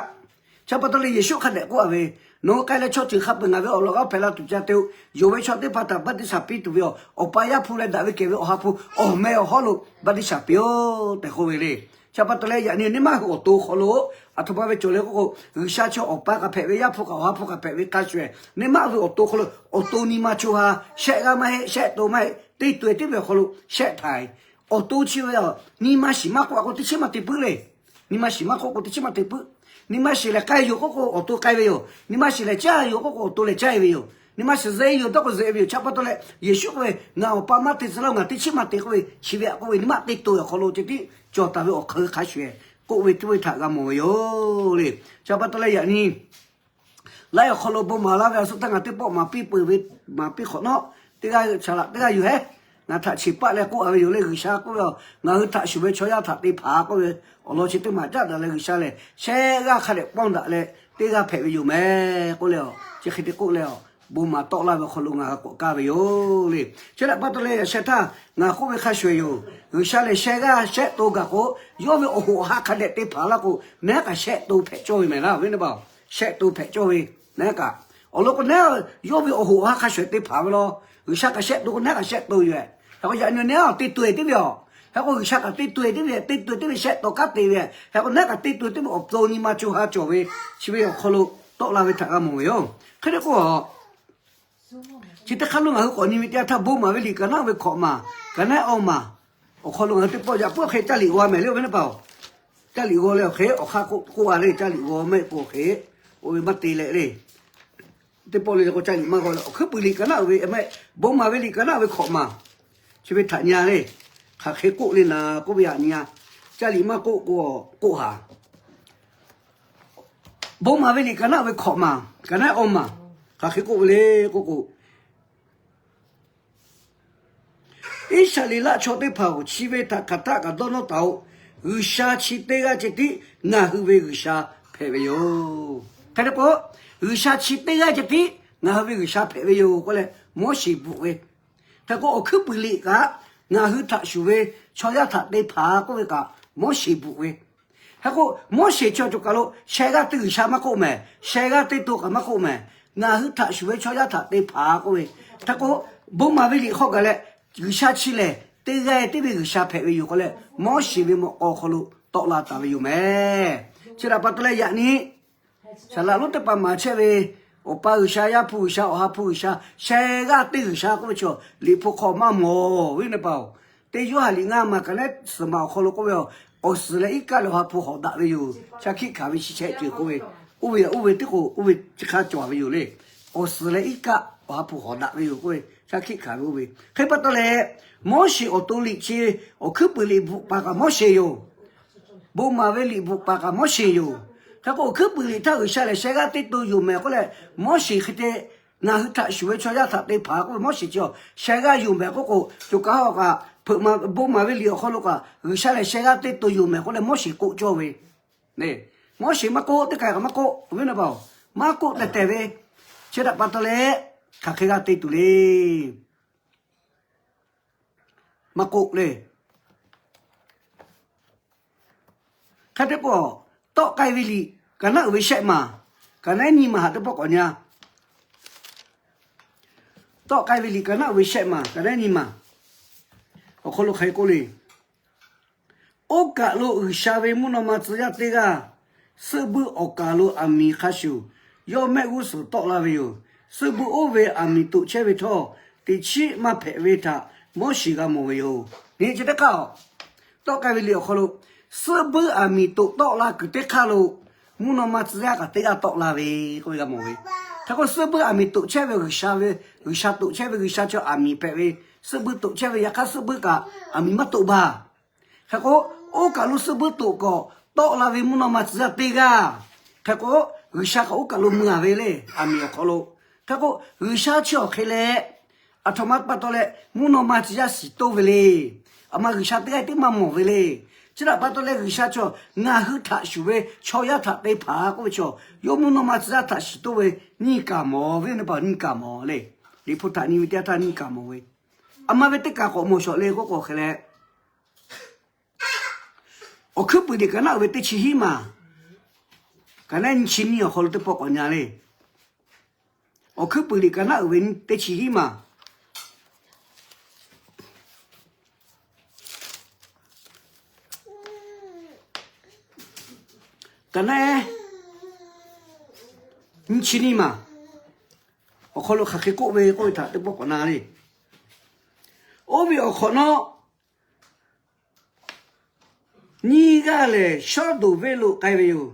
Chi pa taw leh Yeˍsuˆ hk'a dehꞈ k'oˆ-a ve, Nawˬ hui k'ai leh chaw ceuˬ hk'a peu-eˬ ngaˬ ve awˬ laꞈ g'awˇ hpehꞈ la tuˬ ca te-o. Yonˍ ve chaw teˇ hpaˍ htaꞈ baˆtiˆsaˬ piˇ tuˬ ve yoˬ. Awˬ pa Yaˇ hpu leh daꞈ ve kehˬ ve Awˬ ha hpu awˬ meh awˬ hawˉ lo baˆtiˆsaˬ piˇ-oˆ tehꞈ k'oˆ ve le. Chi pa taw leh yaꞈ nyi nyi ma hui awˬ to hk'aw lo aˬ htoꞈ ma ve cawˬ le k'oˆ k'o, G'uiˬsha chi Awˬ pa kaꞈ hpehꞈ ve, Yaˇ hpu kaꞈ Awˬ ha hpu kaꞈ hpehꞈ ve hk'a shuˍ-ehˍ, nyi ma hui awˬ to hk'aw lo awˬ to nyi ma co ha, shehˆ g'aˇ maˇ heˆ, shehˆ to maˇ heˆ, teˇ to-e tiˉ ve awˬ hk'aw lo shehˆ htaiˍ. Awˬ to chi ve nyi ma shiˍ maˇ k'oˆ-a k'o teˇ chiˉ maˇ te puiˉ le. Nyi ma shiˍ maˇ k'oˆ k'o teˇ chiˉ maˇ te puiˉ. Nyi ma shiˍ lehˬ k'ai yoˬ k'oˆ k'o awˬ to k'ai ve yoˬ. Nyi ma shiˍ lehˬ caˇ yoˬ k'oˆ k'o awˬ to lehˬ caˇ ve yoˬ. Nyi ma shiˍ ze yoˬ dawˇ k'o ze ve yoˬ. Chi pa taw leh Yeˍsuˆ k'oˆ ve, Ngaˬ Awˬ pa maˇ te tcuh laˇ-oˬ, ngaˬ teˇ chiˉ maˇ te k'oˆ ve, chi ve htaꞈ k'oˆ ve nyi ma teˇ to awˬ hk'aw lo ceh tiˉ cawˬ taˍ ve awˬ hk'aˬ hk'e hk'a shuˍ-ehˍ k'oˆ ve teˇ ve htaꞈ g'a mawˬ ve yoˬ le. Chi pa taw leh yaꞈ nyi laiˉ awˬ hk'aw lo bon maˍ laˇ ve a suhˉ htaˇ ngaˬ teˇ pawˆ maˍ piˇ peuˬ ve, maˍ piˇ hk'awꞈ nawˉ, teˇ g'aˇ shaˍ laꞈ teˇ g'aˇ yuˬ hehˉ. Ngaˬ htaꞈ cheˬ paˆ leh k'oˆ a ve yoˬ le. G'uiˬsha k'oˆ ve, ngaˬ hui htaꞈ shuˍ ve chaw yaˇ htaꞈ te hpanˍ k'oˆ ve, awˬ lawn chi teˇ maˬ caˉ daꞈ leh G'uiˬsha lehˬ shehˆ g'aˇ hk'a dehꞈ pawnˇ daꞈ leh teˇ g'aˇ hpehꞈ ve yoˬ meh k'oˆ leh, chi hk'e te k'oˆ leh, bon maˍ tawˆ laˇ ve awˬ hk'aw lo ngaˬ hui k'awꞈ kaˇ ve yoˬ le. Chi htaꞈ pa taw leh yaꞈ sheh htaˇ ngaˬ k'oˆ ve hk'a shuˍ yoˬ. G'uiˬsha lehˬ shehˆ g'aˇ shehˆ to gaˬ k'o, yawˇ ve awˬ hoꞈ awˬ ha hk'a dehꞈ te hpanˍ laˇ k'o, naˉ k'aꞈ shehˆ to hpehꞈ cawˇ ve mehˍ laˇ ve naˉ pa. Shehˆ to hpehꞈ cawˇ ve, naˉ k'aꞈ, awˬ lawn k'o naˉ, yawˇ ve awˬ hoꞈ awˬ ha hk'a shuˍ te hpanˍ ve law. G'uiˬsha kaꞈ shehˆ to k'o naˉ k'aꞈ shehˆ to yoˬ. Hk'e k'o yaꞈ nyi naˉ te to e tiˉ ve a. Hk'e k'o G'uiˬsha kaꞈ te to e tiˉ ve, te to e tiˉ ve shehˆ tawˍ kanˉ te ve. Hk'e k'o naˉ k'aꞈ te to e tiˉ ve awˬ to nyi ma co ha cawˬ ve, chi ve awˬ hk'aw lo tawˆ la ve htaꞈ g'a mawˬ ve yoˬ. Hk'e te k'o, chi teˇ hk'aˇ lo ngaˬ hui k'awꞈ nyi ve teˇ yanˇ htaˇ bon maˍ ve liꞈ kaꞈ naˆ ve hkawꞈ maˬ, kaꞈ naˆ awˇ maˬ awˬ hk'aw lo ngaˬ hui teˇ pawˆ yaꞈ puiˉ hk'e caˇ liꞈ g'aw mehˍ le, oˇ ve naˉ pa. Caˇ liꞈ g'aw leh awˬ hk'e awˬ hk'aˇ k'oˆ a le, caˇ liꞈ g'aw mehˆ k'o hk'e, oˇ ve maˇ te leh le. Teˇ pawˆ le k'o caˇ liꞈ maˇ g'aw leh awˬ hkuiˉ puiˍ liꞈ kaꞈ naˆ ve, bon maˍ ve liꞈ kaꞈ naˆ ve hkawꞈ maˬ, chi ve htaꞈ nyi a le. Hk'aˬ hk'e k'oˆ le naˍ k'oˆ ve yaꞈ nyi a, caˇ liꞈ maˇ k'oˆ k'o k'oˆ haˍ. Bon maˍ ve liꞈ kaꞈ naˆ ve hkawꞈ maˬ, kaꞈ naˆ awˇ maˬ, hk'aˬ hk'e k'oˆ ve le k'oˆ k'o, Iˉsaˍreˍlaˆ chaw teˇ hpaˍ-oˬ, chi ve htaꞈ hk'aˬ htaˆ kaꞈ dawˇ nawˇ taˍ-oꞈ. G'uiˬsha chi teˇ g'aˇ ceh tiˉ ngaˬ hui ve G'uiˬsha hpehꞈ ve yoˬ. Hk'e te k'o, G'uiˬsha chi teˇ g'aˇ ceh tiˉ ngaˬ hui ve G'uiˬsha hpehꞈ ve yoˬ k'oˆ leh Moˉseˍ bvuhꞈ ve. Hk'e k'o awˬ hkuiˉ puiˍ liꞈ kaꞈ ngaˬ hui htaꞈ shuˍ ve chaw yaˇ htaꞈ te hpanˍ k'oˆ ve kaꞈ Moˉseˍ bvuhꞈ ve. Hk'e k'o Moˉseˍ chi awˬ cawˬ kaˬ lo sheh g'aˇ teˇ G'uiˬsha maˇ k'oˆ mehˍ, sheh g'aˇ teˇ to kaꞈ maˇ k'oˆ mehˍ. Ngaˬ hui htaꞈ shuˍ ve chaw yaˇ htaꞈ te hpanˍ k'oˆ ve. Hk'e k'o bon maˍ ve liꞈ hk'aw gaˬ leh G'uiˬsha chi lehˬ teˇ g'aˇ tiˉ ve G'uiˬsha hpehꞈ ve yoˬ k'oˆ leh Moˉseˍ ve mawꞈ k'aw hk'aw lo tawˆ la taˍ ve yoˬ mehˍ. Chi htaꞈ pa taw leh yaꞈ nyi Saˍ laꞈ lonˉ teˇ hpaˍ maˍ chehˇ ve, Awˬ pa G'uiˬsha, Yaˇ hpu G'uiˬsha, Awˬ ha hpu G'uiˬsha, sheh g'aˇ teˇ G'uiˬsha k'oˆ ve chaw liꞈ hpu hk'aw maˇ mawˬ ve naˉ pa-oˬ. Teˇ Yoˇhanˬ liꞈ ngaˇ maˬ kaꞈ naˉ suhˍ maˬ awˬ hk'aw lo k'oˆ ve, Awˬ suhˍ leh iˉ kaˆ leh Awˬ ha hpu hawˍ daꞈ ve yoˬ. Shaˉ hkiˆ hkanˍ ve chi chehˇ ceuˬ k'oˆ ve, oˇ ve oˇ ve teˇ k'o oˇ ve chi hk'a cawˬ ve yoˬ le. Awˬ suhˍ leh iˉ kaˆ Awˬ ha hpu hawˍ daꞈ ve yoˬ k'oˆ ve, shaˉ hkiˆ hkanˍ ve oˇ ve. Hk'e pa taw leh, Moˉseˍ awˬ to liꞈ chi, awˬ hkuiˉ puiˍ liꞈ bvuhꞈ paˍ kaꞈ Moˉseˍ yoˬ. Bon maˍ ve liꞈ bvuhꞈ paˍ kaꞈ Moˉseˍ yoˬ. Hk'e k'o awˬ hkuiˉ puiˍ liꞈ htaˇ G'uiˬsha lehˬ sheh g'aˇ teˇ to yoˬ mehˍ k'oˆ leh, Moˉseˍ hk'e te ngaˬ hui htaꞈ shuˍ ve chaw yaˇ htaꞈ te hpanˍ k'oˆ ve Moˉseˍ chi a sheh g'aˇ yoˬ mehˍ k'oˆ k'o, co ka ha kaꞈ hpeuꞈ ma bon maˍ ve liꞈ awˬ hk'aw lo kaꞈ G'uiˬsha lehˬ sheh g'aˇ teˇ to yoˬ mehˍ k'oˆ leh Moˉseˍ k'oˆ cawˇ ve. Moˉseˍ maˇ k'oˆ, teˇ hk'aˬ kaꞈ maˇ k'oˆ ve naˉ pa-oˬ, maˇ k'oˆ tehˬ tehˬ ve. Chi htaꞈ pa taw leh hk'aˬ hk'e g'a te tuˬ le. Maˇ k'oˆ le. Hk'e te k'o, tawˆ k'ai ve liꞈ kaꞈ naˆ uiˍ ve shehˆ maˬ, kaꞈ naˆ nyiˇ maˬ haꞈ teˇ pawˆ k'awꞈ nyi a. Tawˆ k'ai ve liꞈ kaꞈ naˆ uiˍ ve shehˆ maˬ, kaꞈ naˆ nyiˇ maˬ awˬ hk'aw lo hk'aˬ hk'e k'oˆ le. Oˇ kaˬ lo G'uiˬsha ve mvuhˇ naw ma tcuh yaˇ teˇ g'aˇ, suhˆ buiˇ awˬ kaˬ lo aˬ miˍ hk'a shuˍ, yawˇ mehˆ g'uˇ suhˍ tawˆ la ve yoˬ. Suhˆ buiˇ oˇ ve aˬ miˍ toꞈ chehˇ ve htawˇ, teꞈ chiˆ maˇ hpehꞈ ve htaꞈ Moˉseˍ g'a mawˬ ve yoˬ. Nyi chi teˇ hk'aˇ, tawˆ k'ai ve liꞈ awˬ hk'aw lo, suhˆ buiˇ aˬ miˍ toꞈ tawˆ la kuiˬ teˇ hk'aˇ lo, mvuhˇ naw ma tcuh yaˇ kaꞈ teˇ g'aˇ tawˆ la ve k'oˆ ve g'a mawˬ ve. Hk'e k'o suhˆ buiˇ aˬ miˍ toꞈ chehˇ ve G'uiˬsha ve, G'uiˬsha toꞈ chehˇ ve G'uiˬsha chi aˬ miˍ hpehꞈ ve, suhˆ buiˇ toꞈ chehˇ ve yaꞈ hk'aˇ suhˆ buiˇ kaꞈ aˬ miˍ maˇ toꞈ baˬ. Hk'e k'o, oˇ kaˬ lo suhˆ buiˇ toꞈ k'awꞈ tawˆ la ve mvuhˇ naw ma tcuh yaˇ teˇ g'aˇ. Hk'e k'o, G'uiˬsha kaꞈ oˇ kaˬ lo mui a ve le, aˬ miˍ awˬ hk'aw lo. Hk'e k'o, G'uiˬsha chi awˬ hk'e leh, aˬ htoꞈ ma pa taw leh mvuhˇ naw ma tcuh yaˇ shiˍ toˇ ve le. Aˬ ma G'uiˬsha teˇ g'aˇ tiˉ maˇ mawˬ ve le. Chi htaꞈ pa taw leh G'uiˬsha chaw ngaˬ hui htaꞈ shuˍ ve chaw yaˇ htaꞈ te hpanˍ k'oˆ ve chaw, yawˇ mvuhˇ naw ma tcuh yaˇ htaꞈ shiˍ toˇ ve nyiˇ kaˬ mawˬ ve naˉ pa, nyiˇ kaˬ mawˬ le. Liꞈ hpu htaꞈ nyi ve teˇ yanˇ htaˇ nyiˇ kaˬ mawˬ ve. Aˬ ma ve teˇ kaˬ k'awꞈ mawˬ shawˍ le k'oˆ k'o hk'e leh, awˬ hkuiˉ puiˍ liꞈ kaꞈ naˆ uiˍ ve teˇ chi hiˉ maˬ, kaꞈ naˆ nyi chi nyiˇ awˬ hk'aw lo teˇ pawˆ k'awꞈ nyi a le. Awˬ hkuiˉ puiˍ liꞈ kaꞈ naˆ uiˍ ve teˇ chi hiˉ maˬ, kaꞈ naˆ nyi chi nyiˇ maˬ awˬ hk'aw lo hk'aˬ hk'e k'oˆ ve k'oˆ ve htaꞈ teˇ pawˆ k'awꞈ na le. Oˇ ve awˬ hk'awꞈ nawˉ nyiˇ g'aˇ lehˬ shawˉ doˍ venˇ lo k'ai ve yoˬ.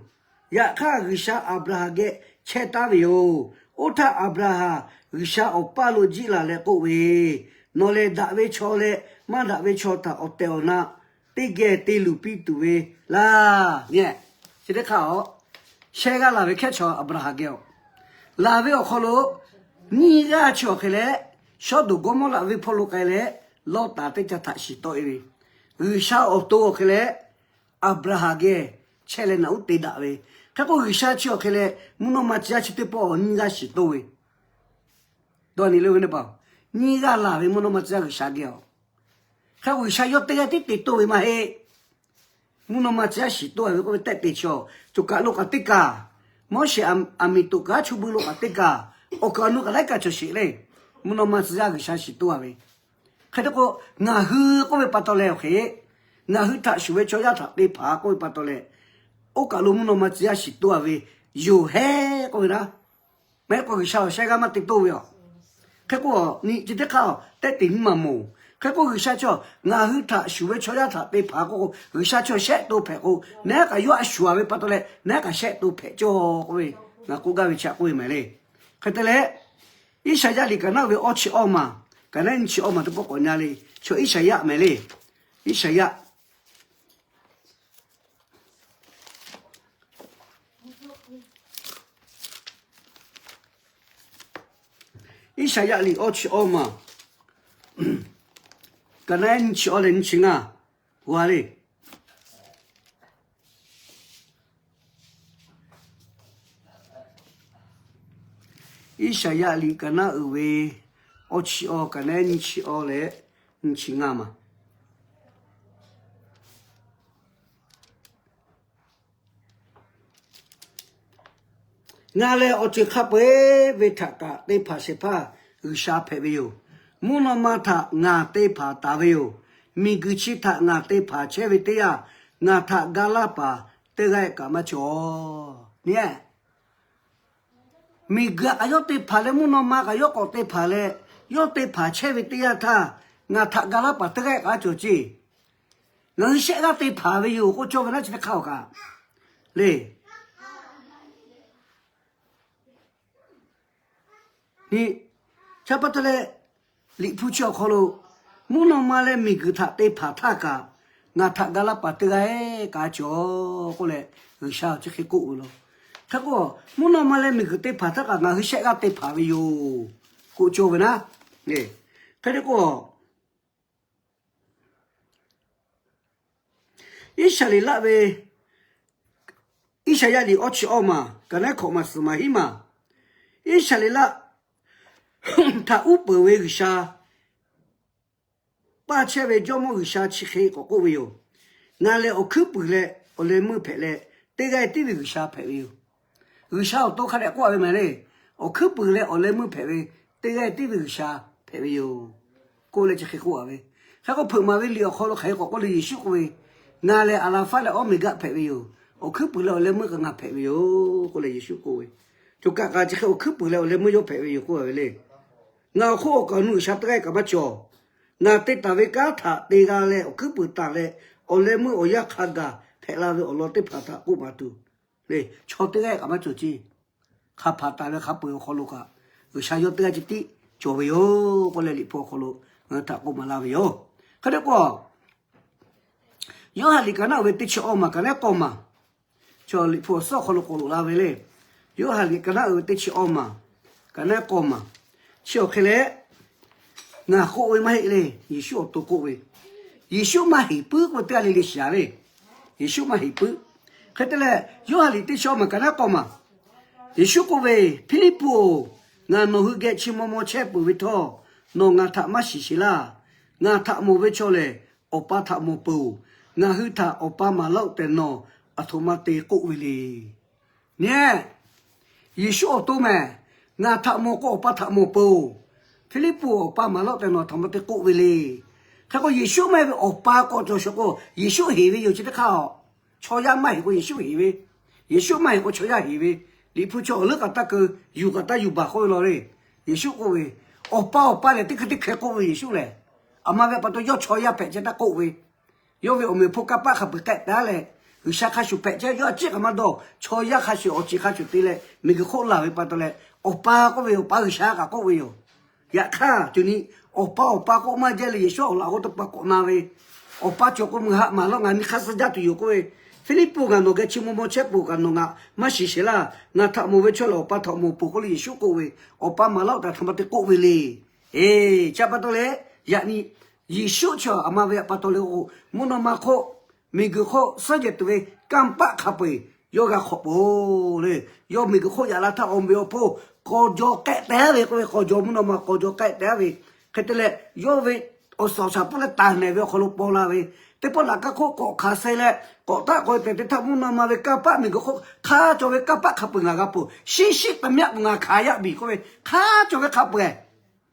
Yaꞈ hk'aˇ, G'uiˬsha Aˍbraˍhanˍ geh chehˇ taˉ ve yoˬ. Oˇ htaˇ Aˍbraˍhanˍ G'uiˬsha awˬ paˇ lo jiˆ laˬ leh k'oˆ ve, Nawˬ lehˬ daꞈ ve chaw leh maˇ daꞈ ve chaw htaꞈ awˬ tehˬ awˬ na teˇ geh te luˬ piˇ tuˬ ve laˇ. Nyi, chi teˇ hk'aˇ, shehˇ g'aˇ laˬ ve hkehˉ chaw Aˍbraˍhanˍ geh-oˬ, Laˬ ve awˬ hk'aw lo nyiˇ g'aˇ chi awˬ hk'e leh, Sawˉdonˍ Gawˇmawˇraꞈ venˇ hpawˇ lo k'ai leh, Lawˇtaˍ teˇ caˇ htaꞈ shiˍ tawˆ e ve, G'uiˬsha awˬ to awˬ hk'e leh, Aˍbraˍhanˍ geh chehˇ leh naꞈ uˉ te daꞈ ve. Hk'e k'o, G'uiˬsha chi awˬ hk'e leh mvuhˇ naw ma tcuh yaˇ chi teˇ pawˆ nyiˇ g'aˇ shiˍ toˇ ve, dawˇ nyi le ve teˇ hpaˍ, nyiˇ g'aˇ laˬ ve mvuhˇ naw ma tcuh yaˇ G'uiˬsha geh a. Hk'e k'o, G'uiˬsha yawˇ teˇ g'aˇ tiˉ te toˇ ve maˇ heˆ. Mvuhˇ naw ma tcuh yaˇ shiˍ toˇ ve k'oˆ ve tehˆ te chi a, coˬ kaˬ lo kaꞈ teˇ kaˬ, Moˉseˍ a miˬ toꞈ kaꞈ, chuˇ buiˇ lo kaꞈ teˇ kaˬ, awˬ kaˍ awˬ nu kaꞈ laiˉ kaˬ cawˬ sheˍ le. Mvuhˇ naw ma tcuh yaˇ G'uiˬsha shiˍ toˇ ve. Hk'e te k'o, ngaˬ hui k'oˆ ve pa taw leh awˬ hk'e, ngaˬ hui htaꞈ shuˍ ve chaw yaˇ htaꞈ te hpanˍ k'oˆ ve pa taw leh, oˇ kaˬ lo mvuhˇ naw ma tcuh yaˇ shiˍ toˇ ve yoˬ hehˉ k'oˆ ve naˉ. Maˇ heˆ k'o G'uiˬsha awˬ shehˆ g'aˇ maˇ te toˇ ve a. Hk'e k'o, nyi chi teˇ hk'aˇ tehˆ te nyi maˬ moˍ. Hk'e k'o G'uiˬsha chi ngaˬ hui htaꞈ shuˍ ve chaw yaˇ htaꞈ te hpanˍ k'o, G'uiˬsha chi shehˆ to hpehꞈ k'o, naˉ k'aꞈ yawˇ a shuˍ ve pa taw leh naˉ k'aꞈ shehˆ to hpehꞈ cawˇ k'oˆ ve, ngaˬ k'oˆ gaˇ ve chi a k'oˆ ve mehˍ le. Hk'e te leh, Iˉsaˍyaˆ liꞈ kaꞈ naˉ ve awˇ chi awˇ maˬ, kaꞈ naˉ nyi chi awˇ maˬ teˇ pawˆ k'awꞈ nyi le. Chaw Iˉsaˍyaˆ mehˍ le. Iˉsaˍyaˆ Iˉsaˍyaˆ liꞈ awˇ chi awˇ maˬ, kaꞈ naˉ nyi chi awˇ leh nyi chi ngaˇ g'a le. Iˉsaˍyaˆ liꞈ kaꞈ naˉ uiˍ ve awˇ chi awˇ, kaꞈ naˉ nyi chi awˇ leh nyi chi ngaˇ maˬ. Ngaˬ lehˬ awˬ ceuˬ hk'a peu-eˬ ve htaꞈ kaꞈ te hpanˍ shehˍ hpaˇ G'uiˬsha hpehꞈ ve yoˬ. Mvuhˇ naw ma htaꞈ ngaˬ te hpanˍ taˍ ve yoˬ. Miˬguiˬ chi htaꞈ ngaˬ te hpanˍ chehˇ ve teˇ yanˇ, ngaˬ htaꞈ ga laˇ paˍ teˇ g'aˇ kaꞈ maˇ cawˬ. Nyi, miˬguiˬ kaꞈ yawˇ te hpanˍ leh, mvuhˇ naw ma kaꞈ yawˇ k'awꞈ te hpanˍ leh, yawˇ te hpanˍ chehˇ ve teˇ yanˇ htaˇ, ngaˬ htaꞈ ga laˇ paˍ teˇ g'aˇ kaꞈ maˇ cawˬ ceˇ. Ngaˬ hui shehˆ g'aˇ te hpanˍ ve yoˬ k'oˆ cawˇ ve naˉ chi teˇ hk'aˇ awˬ kaꞈ le. Nyi, chi pa taw leh, Liꞈ hpu chi awˬ hk'aw lo, mvuhˇ naw ma leh miˬguiˬ htaꞈ te hpanˍ htaˇ kaꞈ, ngaˬ htaꞈ ga laˇ paˍ teˇ g'aˇ kaꞈ cawˬ k'oˆ leh, G'uiˬsha chi hk'e k'oˆ ve yoˬ. Hk'e k'o, mvuhˇ naw ma leh miˬguiˬ te hpanˍ htaˇ kaꞈ ngaˬ hui shehˆ g'aˇ te hpanˍ ve yoˬ k'oˆ cawˇ ve naˉ. Hk'e te k'o, Iˉsaˍreˍlaˆ ve, Iˉsaˍyaˆ liꞈ awˇ chi awˇ maˬ, kaꞈ naˉ hkawꞈ maˬ suhˍ maˬ hiˉ maˬ, Iˉsaˍreˍlaˆ htaꞈ uˉ peunˍ ve G'uiˬsha paˇ chehˇ ve Jawˇmawˇ G'uiˬsha chi hk'e k'awꞈ k'oˆ ve yoˬ. Ngaˬ lehˬ awˬ hkuiˉ puiˍ leh awˬ leh meuˇ hpehꞈ leh, teˇ g'aˇ tiˉ ve G'uiˬsha hpehꞈ ve yoˬ. G'uiˬsha awˬ to hk'a dehꞈ k'oˆ ve mehˍ le. Awˬ hkuiˉ puiˍ leh awˬ leh meuˇ hpehꞈ ve, teˇ g'aˇ tiˉ ve G'uiˬsha hpehꞈ ve yoˬ k'oˆ leh chi hk'e k'oˆ a ve. Hk'e k'o, hpeuꞈ maˍ ve liꞈ awˬ hk'aw lo hk'aˬ hk'e k'awꞈ k'oˆ le, Yeˍsuˆ k'oˆ ve, Ngaˬ lehˬ Aˍlaˍfaˆ leh Awˉmeˍgaˆ hpehꞈ ve yoˬ. Awˬ hkuiˉ puiˍ leh awˬ leh meuˇ kaꞈ ngaˬ hpehꞈ ve yoˬ k'oˆ leh Yeˍsuˆ k'oˆ ve. Choˬ kaꞈ kaꞈ chi hk'e awˬ hkuiˉ puiˍ leh awˬ leh meuˇ yawˇ hpehꞈ ve yoˬ k'oˆ a ve le. Ngaˬ awˬ hk'oˆ awˬ kaˍ awˬ nu G'uiˬsha teˇ g'aˇ kaꞈ maˇ cawˬ. Ngaˬ te taˍ ve kanˉ htaꞈ te g'a leh awˬ hkuiˉ puiˍ taˍ leh, awˬ leh meuˇ awˬ yanˇ hk'a gaˬ hpehꞈ la ve awˬ lawn teˇ hpaˍ htaꞈ k'oˆ maˍ tuˬ le, chaw teˇ g'aˇ kaꞈ maˇ cawˬ ceˇ. Hk'a hpanˍ taˍ ve hk'a peu-eˬ awˬ hk'aw lo kaꞈ, G'uiˬsha yawˇ teˇ g'aˇ ceh tiˉ cawˬ ve yoˬ k'oˆ leh Liꞈ hpu awˬ hk'aw lo ngaˬ hui htaꞈ k'oˆ maˍ laˇ ve yoˬ. Hk'e te k'o, Yoˇhanˬ liꞈ kaꞈ naˉ uiˍ ve teˇ chi awˇ maˬ, kaꞈ naˉ k'awˇ maˬ, chaw Liꞈ hpu awˬ suhˉ awˬ hk'aw lo k'oˆ loꞈ la ve le. Yoˇhanˬ liꞈ kaꞈ naˉ uiˍ ve teˇ chi awˇ maˬ, kaꞈ naˉ k'awˇ maˬ, chi awˬ hk'e leh, ngaˬ k'oˆ ve maˇ heˆ le. Yeˍsuˆ awˬ to k'oˆ ve, Yeˍsuˆ maˇ heˍ puiˉ k'oˆ ve teˇ g'aˇ le le shiˍ a ve. Yeˍsuˆ maˇ heˍ puiˉ. Hk'e te leh, Yoˇhanˬ liꞈ teˇ chi awˇ maˬ, kaꞈ naˉ k'awˇ maˬ, Yeˍsuˆ k'oˆ ve, Hpiˇliˇpuˆ-oˬ, ngaˬ nawˬ hui geh chi maw maw chehˇ peuˬ ve htawˇ, nawˬ ngaˬ htaꞈ maˇ shiˍ sheˍ laˇ. Ngaˬ htaꞈ mawˬ ve chaw lehˬ, Awˬ pa htaꞈ mawˬ peuˬ-oˬ. Ngaˬ hui htaꞈ Awˬ pa maˍ laˇ-oˆ tehꞈ nawˬ aˬ htoꞈ ma te k'oˆ ve le. Nyi, Yeˍsuˆ awˬ to mehˍ, ngaˬ htaꞈ mawˬ k'o Awˬ pa htaꞈ mawˬ peuˬ-oˬ. Hpiˇliˇpuˆ, Awˬ pa maˍ laˇ-oˆ tehꞈ nawˬ aˬ htoꞈ ma te k'oˆ ve le. Hk'e k'o, Yeˍsuˆ maˇ heˆ ve Awˬ pa k'awꞈ cawˬ shawˍ k'o, Yeˍsuˆ heˍ ve yoˬ chi teˇ hk'aˇ a. Chaw yaˇ maˇ heˍ k'o Yeˍsuˆ heˍ ve, Yeˍsuˆ maˇ heˍ k'o chaw yaˇ heˍ ve. Liꞈ hpu chaw awˬ leuˉ k'aꞈ taˇ keu, yuˬ k'aꞈ taˇ yuˬ baˬ k'oˆ ve law le. Yeˍsuˆ k'oˆ ve, Awˬ pa, Awˬ pa lehˬ teˇ hkui teˇ hkeh k'oˆ ve Yeˍsuˆ lehˬ, aˬ ma ve pa taw yawˇ chaw yaˇ hpehꞈ chehˇ taˇ k'oˆ ve, yawˇ ve awˬ meꞈ awˬ hponˇ kanˇ paˆ hk'a peu-eˬ k'ehˆ taˍ leh, G'uiˬsha hk'a shuˍ hpehꞈ chehˇ, yawˇ a ciˉ k'aꞈ maˇ dawˇ, chaw yaˇ hk'a shuˍ awˬ ceˬ hk'a shuˍ te leh miˬguiˬ hk'oˆ laˬ ve pa taw leh, Awˬ pa k'oˆ ve, Awˬ pa G'uiˬsha kaꞈ k'oˆ ve yoˬ. Yaꞈ hk'aˇ, co ni, Awˬ pa, Awˬ pa k'oˆ maˇ jaˇ le, Yeˍsuˆ awˬ laꞈ g'awˇ teˇ pa k'awꞈ na ve, Awˬ pa cawˬ k'o meuꞈ haꞈ maˍ lawˇ, ngaˬ nyi hk'aˇ suh jaˇ tuˬ yoˬ k'oˆ ve, Hpiˇliˇpuˆ, ngaˬ nawˬ geh chi maw maw chehˇ peuˬ kaꞈ nawˬ ngaˬ maˇ shiˍ sheˍ laˇ. Ngaˬ htaꞈ mawˬ ve chaw lehˬ, Awˬ pa htaꞈ mawˬ peuˬ k'oˆ leh Yeˍsuˆ k'oˆ ve, Awˬ pa maˍ laˇ-oˆ tehꞈ hk'aˬ ma te k'oˆ ve le. Eˬ, chi pa taw leh, yaꞈ nyi Yeˍsuˆ chi aˬ ma ve pa taw leh k'o, mvuhˇ naw ma hk'oˆ, miˬguiˬ hk'oˆ suhˉ jehˬ tuˬ ve kanˇ paˆ hk'a peu-eˬ yawˇ g'a hk'awꞈ peuˬ le. Yawˇ miˬguiˬ hk'oˆ yaꞈ la htaˇ, awˬ meꞈ awˬ hponˇ k'awꞈ jaw k'ehˆ teh ve k'oˆ ve, k'awꞈ jaw, mvuhˇ naw ma k'awꞈ jaw k'ehˆ teh ve. Hk'e te leh, yawˇ ve awˬ suhˍ awˬ shaˍ pawˆ leh taˍ nehˬ ve awˬ hk'aw lo paw la ve, teˇ pawˆ laꞈ kaˇ hk'oˆ k'awꞈ hkanˍ suh leh, k'awꞈ taˆ k'awꞈ e tehꞈ te htaˇ, mvuhˇ naw ma ve kanˇ paˆ, miˬguiˬ hk'oˆ hk'a cawˬ ve kanˇ paˆ hk'a peu-eˬ ngaˬ g'a peuˬ. Shiˉ shiˉ taˍ myaˆ k'o ngaˬ hkanˍ yaˇ biˬ k'oˆ ve, hk'a cawˬ ve hk'a peu-eˬ.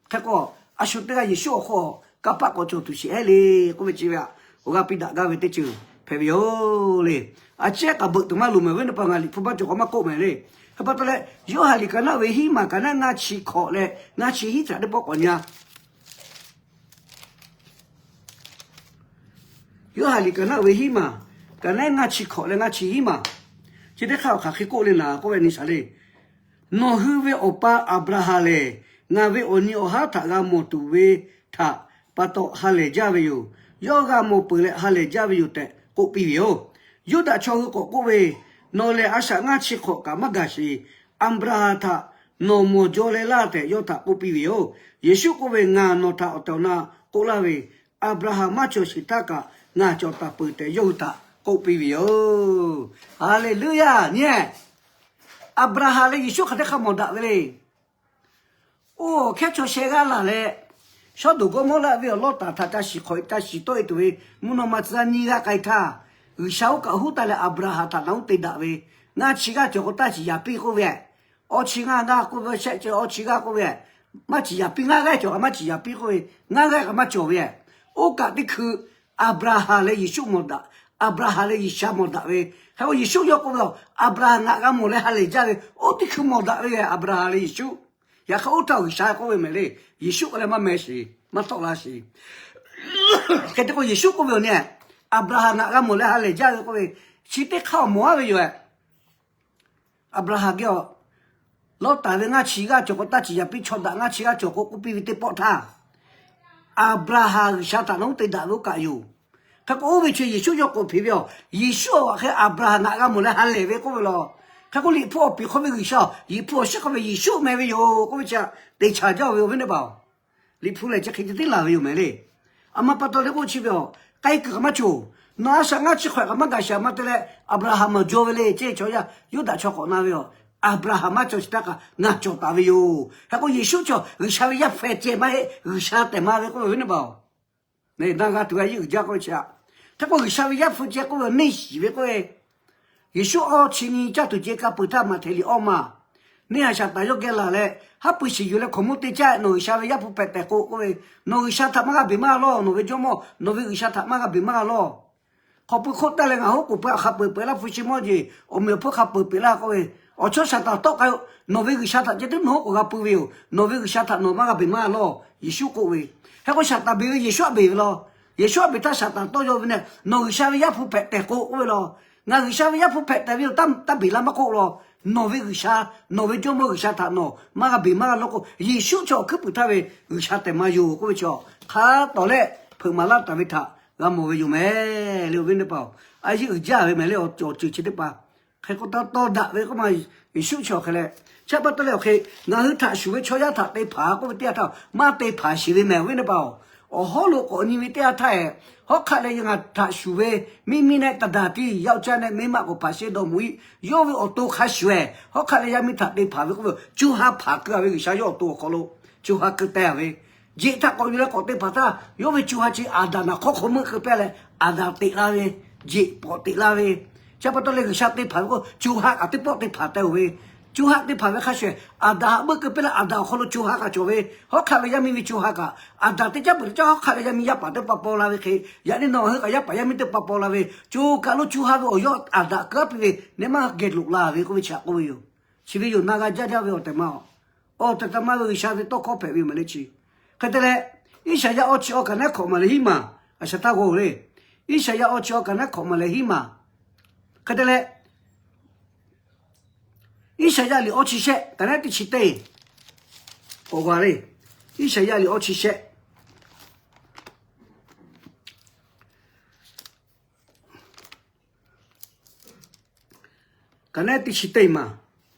Hk'e k'o, a shu teˇ g'aˇ Yeˍsuˆ awˬ hk'oˆ kanˇ paˆ k'awꞈ cawˬ tuˬ sheˍ ehˉ le k'oˆ ve chi ve aꞈ, awˬ g'aˇ piˇ daꞈ gaˇ ve teˇ ceuˬ hpehꞈ ve yoˬ le. A ciˉ k'aꞈ beuꞈ tuˬ maˇ loˍ mehˍ ve, teˇ hpaˍ ngaˬ Liꞈ hpu maˇ cawˬ k'awꞈ maˇ k'oˆ mehˍ le. Hk'e pa taw leh, Yoˇhanˬ liꞈ kaˍ naˆ ve hiˉ maˬ, kaˍ naˆ ngaˇ chi hkawꞈ leh ngaˇ chi hiˉ htaꞈ teˇ pawˆ k'awꞈ nyi-a. Yoˇhanˬ liꞈ kaˍ naˆ ve hiˉ maˬ, kaˍ naˆ ngaˇ chi hkawꞈ leh ngaˇ chi hiˉ maˬ, chi teˇ hk'aˇ awˬ hk'aˬ hk'e k'oˆ le naˍ k'oˆ ve, ni shaˍ le. Nawˬ hui ve awˬ pa Aˍbraˍhanˍ lehˬ, ngaˬ ve awˬ nyi awˬ haˉ htaꞈ g'a mawˬ tuˬ ve htaꞈ pa taw ha lehˬ jaˇ ve yoˬ. Yawˇ g'a mawˬ peuˬ leh ha lehˬ jaˇ ve yoˬ tehꞈ k'oˆ piˇ ve yoˬ. Yuˇdaꞈ chaw hui k'awꞈ k'oˆ ve, Nawˬ lehˬ a shaꞈ ngaˇ chi hk'awꞈ kaꞈ maˇ gaˬ sheˍ. Aˍbraˍhanˍ htaꞈ nawˬ mawˬ jaw leh laˇ tehꞈ yawˇ htaꞈ k'oˆ piˇ ve yoˬ. Yeˍsuˆ k'oˆ ve, Ngaˬ nawˬ htaꞈ awˬ tehˬ awˬ na k'oˆ laˇ ve, Aˍbraˍhanˍ maˇ cawˬ sheˍ htaˇ kaꞈ ngaˬ cawˬ taˍ peuˬ tehꞈ yawˇ hui htaꞈ k'oˆ piˇ ve yoˬ. Haˍleˍluˇyaˇ nyi. Aˍbraˍhanˍ leh Yeˍsuˆ hk'aˬ hk'e hk'a mawˬ daꞈ ve le. Oˇ, hkehˉ chaw sheh g'aˇ laˬ leh, Sawˉdonˍ Gawˇmawˇraˆ venˇ awˬ Lawˇtaˍ htaꞈ ca shiˍ hk'awꞈ ca shiˍ tawˆ e tuˬ ve mvuhˇ naw ma tcuh yaˇ nyiˇ g'aˇ k'ai htaˇ, G'uiˬsha oˇ kaꞈ huˉ taˍ leh Aˍbraˍhanˍ htaꞈ naꞈ uˉ te daꞈ ve, Ngaˇ chi g'aˇ cawˬ k'o taˇ ciˍ yaˍ piˇ k'oˆ ve, awˇ chi ngaˇ g'aˇ k'oˆ ve, shehˆ ceh awˇ chi g'aˇ k'oˆ ve, maˇ ciˍ yaˍ piˇ, ngaˇ g'aˇ cawˬ kaꞈ maˇ ciˍ yaˍ piˇ k'oˆ ve, ngaˇ g'aˇ kaꞈ maˇ cawˬ ve. Oˇ kaꞈ teˇ hkui Aˍbraˍhanˍ leh Yeˍsuˆ mawˬ daꞈ, Aˍbraˍhanˍ leh G'uiˬsha mawˬ daꞈ ve. Hk'e k'o Yeˍsuˆ yawˇ k'oˆ ve, Aˍbraˍhanˍ ngaˬ g'a mawˬ leh ha lehˬ jaˇ ve, oˇ teˇ hkui mawˬ daꞈ ve Aˍbraˍhanˍ leh Yeˍsuˆ. Yaꞈ hk'aˇ oˇ htaˇ G'uiˬsha k'oˆ ve mehˍ le, Yeˍsuˆ k'oˆ leh maˇ meh sheˍ, maˇ tawˆ la sheˍ. Hk'e te k'o Yeˍsuˆ k'oˆ ve awˬ nyi, Aˍbraˍhanˍ ngaˬ g'a mawˬ leh ha lehˬ jaˇ ve k'oˆ ve, chi teˇ hk'aˇ awˬ mawˬ aˉ ve yoˬ. Aˍbraˍhanˍ geh awˬ Lawˇtaˍ ve ngaˇ chi g'aˇ cawˬ k'o taˇ ciˍ yaˍ piˇ, chaw daꞈ ngaˇ chi g'aˇ cawˬ k'o k'oˆ piˇ ve teˇ pawˆ htaˇ, Aˍbraˍhanˍ G'uiˬsha htaꞈ naꞈ uˉ te daꞈ ve oˇ kaꞈ yoˬ. Hk'e k'o oˇ ve chi Yeˍsuˆ yawˇ k'oˆ piˇ ve yoˬ. Yeˍsuˆ awˬ hk'e Aˍbraˍhanˍ ngaˬ g'a mawˬ leh ha lehˬ ve k'oˆ ve law. Hk'e k'o Liꞈ hpu awˬ piˍ hk'oˆ ve G'uiˬsha, Liꞈ hpu awˬ shiˉ hk'oˆ ve Yeˍsuˆ meh ve yoˬ k'oˆ ve chi teꞈ chaˍ jaˇ ve awˬ viˉ awˬ nyi teˇ hpaˍ-oˬ. Liꞈ hpu lehˬ chi hk'e ceh tiˉ laˬ ve yoˬ mehˍ le. A ma pa taw leh k'oˆ chi ve yoˬ. K'ai kuiˬ kaꞈ maˇ cawˬ. Nawˬ a shaꞈ ngaˇ chi hk'awꞈ kaꞈ maˇ gaˬ sheˍ, a ma te leh Aˍbraˍhanˍ mawˬ jaw ve le ceˇ. Chaw yaˇ Yuˇdaꞈ chaw k'awꞈ na ve yoˬ. Aˍbraˍhanˍ maˇ cawˬ sheˍ htaˇ kaꞈ ngaˬ cawˬ taˍ ve yoˬ. Hk'e k'o Yeˍsuˆ chaw G'uiˬsha ve Yaˇ hpu ceh maˇ heˆ, G'uiˬsha tehꞈ ma ve k'oˆ ve awˬ viˉ awˬ nyi teˇ hpaˍ-oˬ. Na g'a tuˬ ve a yeˇ uiˍ jaˇ k'oˆ ve chi a. Hk'e k'o G'uiˬsha ve Yaˇ hpu ceh k'oˆ ve awˬ neˇ shiˍ ve k'oˆ ve, Yeˍsuˆ awˇ chi nyi caˇ tuˬ ceh ka peuˬ htaˇ Maꞈhtehˍ liꞈ awˇ ma, neˇ haiˬ Saˍtanˍ yawˇ geh laˬ leh, haˉ pui shiˍ yuˬ leh hkaoˍmonˇ te caˇ, Nawˬ G'uiˬsha ve Yaˇ hpu hpehꞈ tehꞈ k'o k'oˆ ve, Nawˬ G'uiˬsha htaꞈ maˇ g'a beˬ maˇ g'a lawˇ. Nawˬ ve Jawˇmawˇ, nawˬ ve G'uiˬsha htaꞈ maˇ g'a beˬ maˇ g'a lawˇ. Hk'aw pui hk'oˆ taˇ leh ngaˬ hoˉ k'oˍ pui hk'a peu-eˬ peuˬ laˇ, hpu shi mawˇ jeˬ awˬ meꞈ awˬ hponˇ hk'a peu-eˬ peuˬ laˇ k'oˆ ve, awˬ chawˇ Saˍtanˍ tawˆ k'ai-o, Nawˬ ve G'uiˬsha htaꞈ ceh tiˉ nawˬ hoˉ k'oˍ g'a pui ve yoˬ. Nawˬ ve G'uiˬsha htaꞈ nawˬ maˇ g'a beˬ maˇ g'a lawˇ. Yeˍsuˆ k'oˆ ve. Hk'e k'o Saˍtanˍ beˬ ve, Yeˍsuˆ aꞈ beˬ ve law. Yeˍsuˆ aꞈ beˬ htaˇ Saˍtanˍ tawˇ yaw ve leh, Nawˬ G'uiˬsha ve Yaˇ hpu hpehꞈ tehꞈ k'o k'oˆ ve law. Ngaˬ G'uiˬsha ve Yaˇ hpu hpehꞈ tehꞈ ve yoˬ, taˇ beˬ laˇ maˇ k'oˆ law. Nawˬ ve G'uiˬsha, nawˬ ve Jawˇmawˇ G'uiˬsha htaꞈ nawˬ maˇ g'a beˬ maˇ g'a lawˇ k'o, Yeˍsuˆ chaw awˬ hkuiˉ puiˍ htaˇ ve G'uiˬsha tehꞈ maˇ yoˬ k'oˆ ve chaw, hk'a tawˍ leh hpeuꞈ maˍ laˇ taˍ ve htaꞈ g'a mawˬ ve yoˬ mehˍ le awˬ viˉ teˇ hpaˍ-oˬ. A yeˇ uiˍ jaˇ ve mehˍ le awˬ cawˬ ceuˬ chi teˇ hpaˍ. Hk'e k'o taˇ tawˇ daꞈ ve k'oˆ ma, Yeˍsuˆ chi awˬ hk'e leh, chi pa taw leh awˬ hk'e, ngaˬ hui htaꞈ shuˍ ve chaw yaˇ htaꞈ te hpanˍ k'oˆ ve teˇ yanˇ htaˇ maˇ te hpanˍ sheˍ ve mehˍ awˬ viˉ teˇ hpaˍ-oˬ. Awˬ hawˉ lo k'awꞈ nyi ve teˇ yanˇ htaˇ-ehˍ, hawˉ hk'aˆ leh ngaˬ htaꞈ shuˍ ve miˇ miˇ nehˆ taˍ daˍ tiˉ yaˇ uiˍ caˇ nehˆ miˇ maˆ k'awꞈ hpanˍ sheˍ dawˇ mawˬ-e. Yawˇ ve awˬ to hk'a shuˍ-ehˍ, hawˉ hk'aˆ leh yaˇ miˇ htaꞈ te hpanˍ ve k'oˆ ve, co ha hpanˍ keu-a ve G'uiˬsha yawˇ awˬ to awˬ hk'aw lo co ha keu teh-a ve. Jeꞈ htaꞈ k'awꞈ yuˬ leh k'awꞈ te hpanˍ htaˇ, yawˇ ve co ha chi Aˍdanˍ naˬ hk'awˇ hk'aw meuˆ keu pehˇ leh, Aˍdanˍ teꞈ la ve, jeꞈ pawꞈ teꞈ la ve. Chi pa taw leh G'uiˬsha te hpanˍ ve k'o, co ha kaꞈ teˇ pawˆ te hpanˍ teh-oˬ ve. Co ha te hpanˍ ve hk'a shuˍ-ehˍ, Aˍdanˍ haꞈ meuˆ keu pehˇ leh Aˍdanˍ awˬ hk'aw lo co ha kaꞈ cawˬ ve, hawˉ hk'aˆ ve yaˇ miˇ ve co ha kaꞈ, Aˍdanˍ teˇ caˉ peuˬ teˇ caˉ hawˉ hk'aˆ leh yaˇ miˇ yaˇ paˍ teˇ pa paw la ve hk'e, yaꞈ nyi nawˬ hui kaꞈ yaˇ paˍ yaˇ miˇ teˇ pa paw la ve, co kaˬ lo co ha ve awˬ yawˇ Aˍdanˍ keu aˉ piˇ ve nehˬ maˇ geh loꞈ la ve k'oˆ ve chi htaꞈ k'oˆ ve yoˬ. Chi ve yoˬ na g'a jaˇ jaˇ ve awˬ tehˬ ma-oˬ. Awˬ tehˬ tehˬ ma ve G'uiˬsha ve tawˇ hkawˇ hpehꞈ ve yoˬ mehˍ le chi. Hk'e te leh, Iˉsaˍyaˆ awˇ chi awˇ kaꞈ nehˉ hkawꞈ maˬ leh hiˉ maˬ, a shaˍ htaˇ g'awˇ le. Iˉsaˍyaˆ awˇ chi awˇ kaꞈ nehˉ hkawꞈ maˬ leh hiˉ maˬ. Hk'e te leh, Iˉsaˍyaˆ liꞈ awˇ chi shehˆ kaꞈ nehˉ teˇ chi teˇ k'awꞈ g'a le. Iˉsaˍyaˆ liꞈ awˇ chi shehˆ. Ka naˉ teˇ chi teˇ maˬ,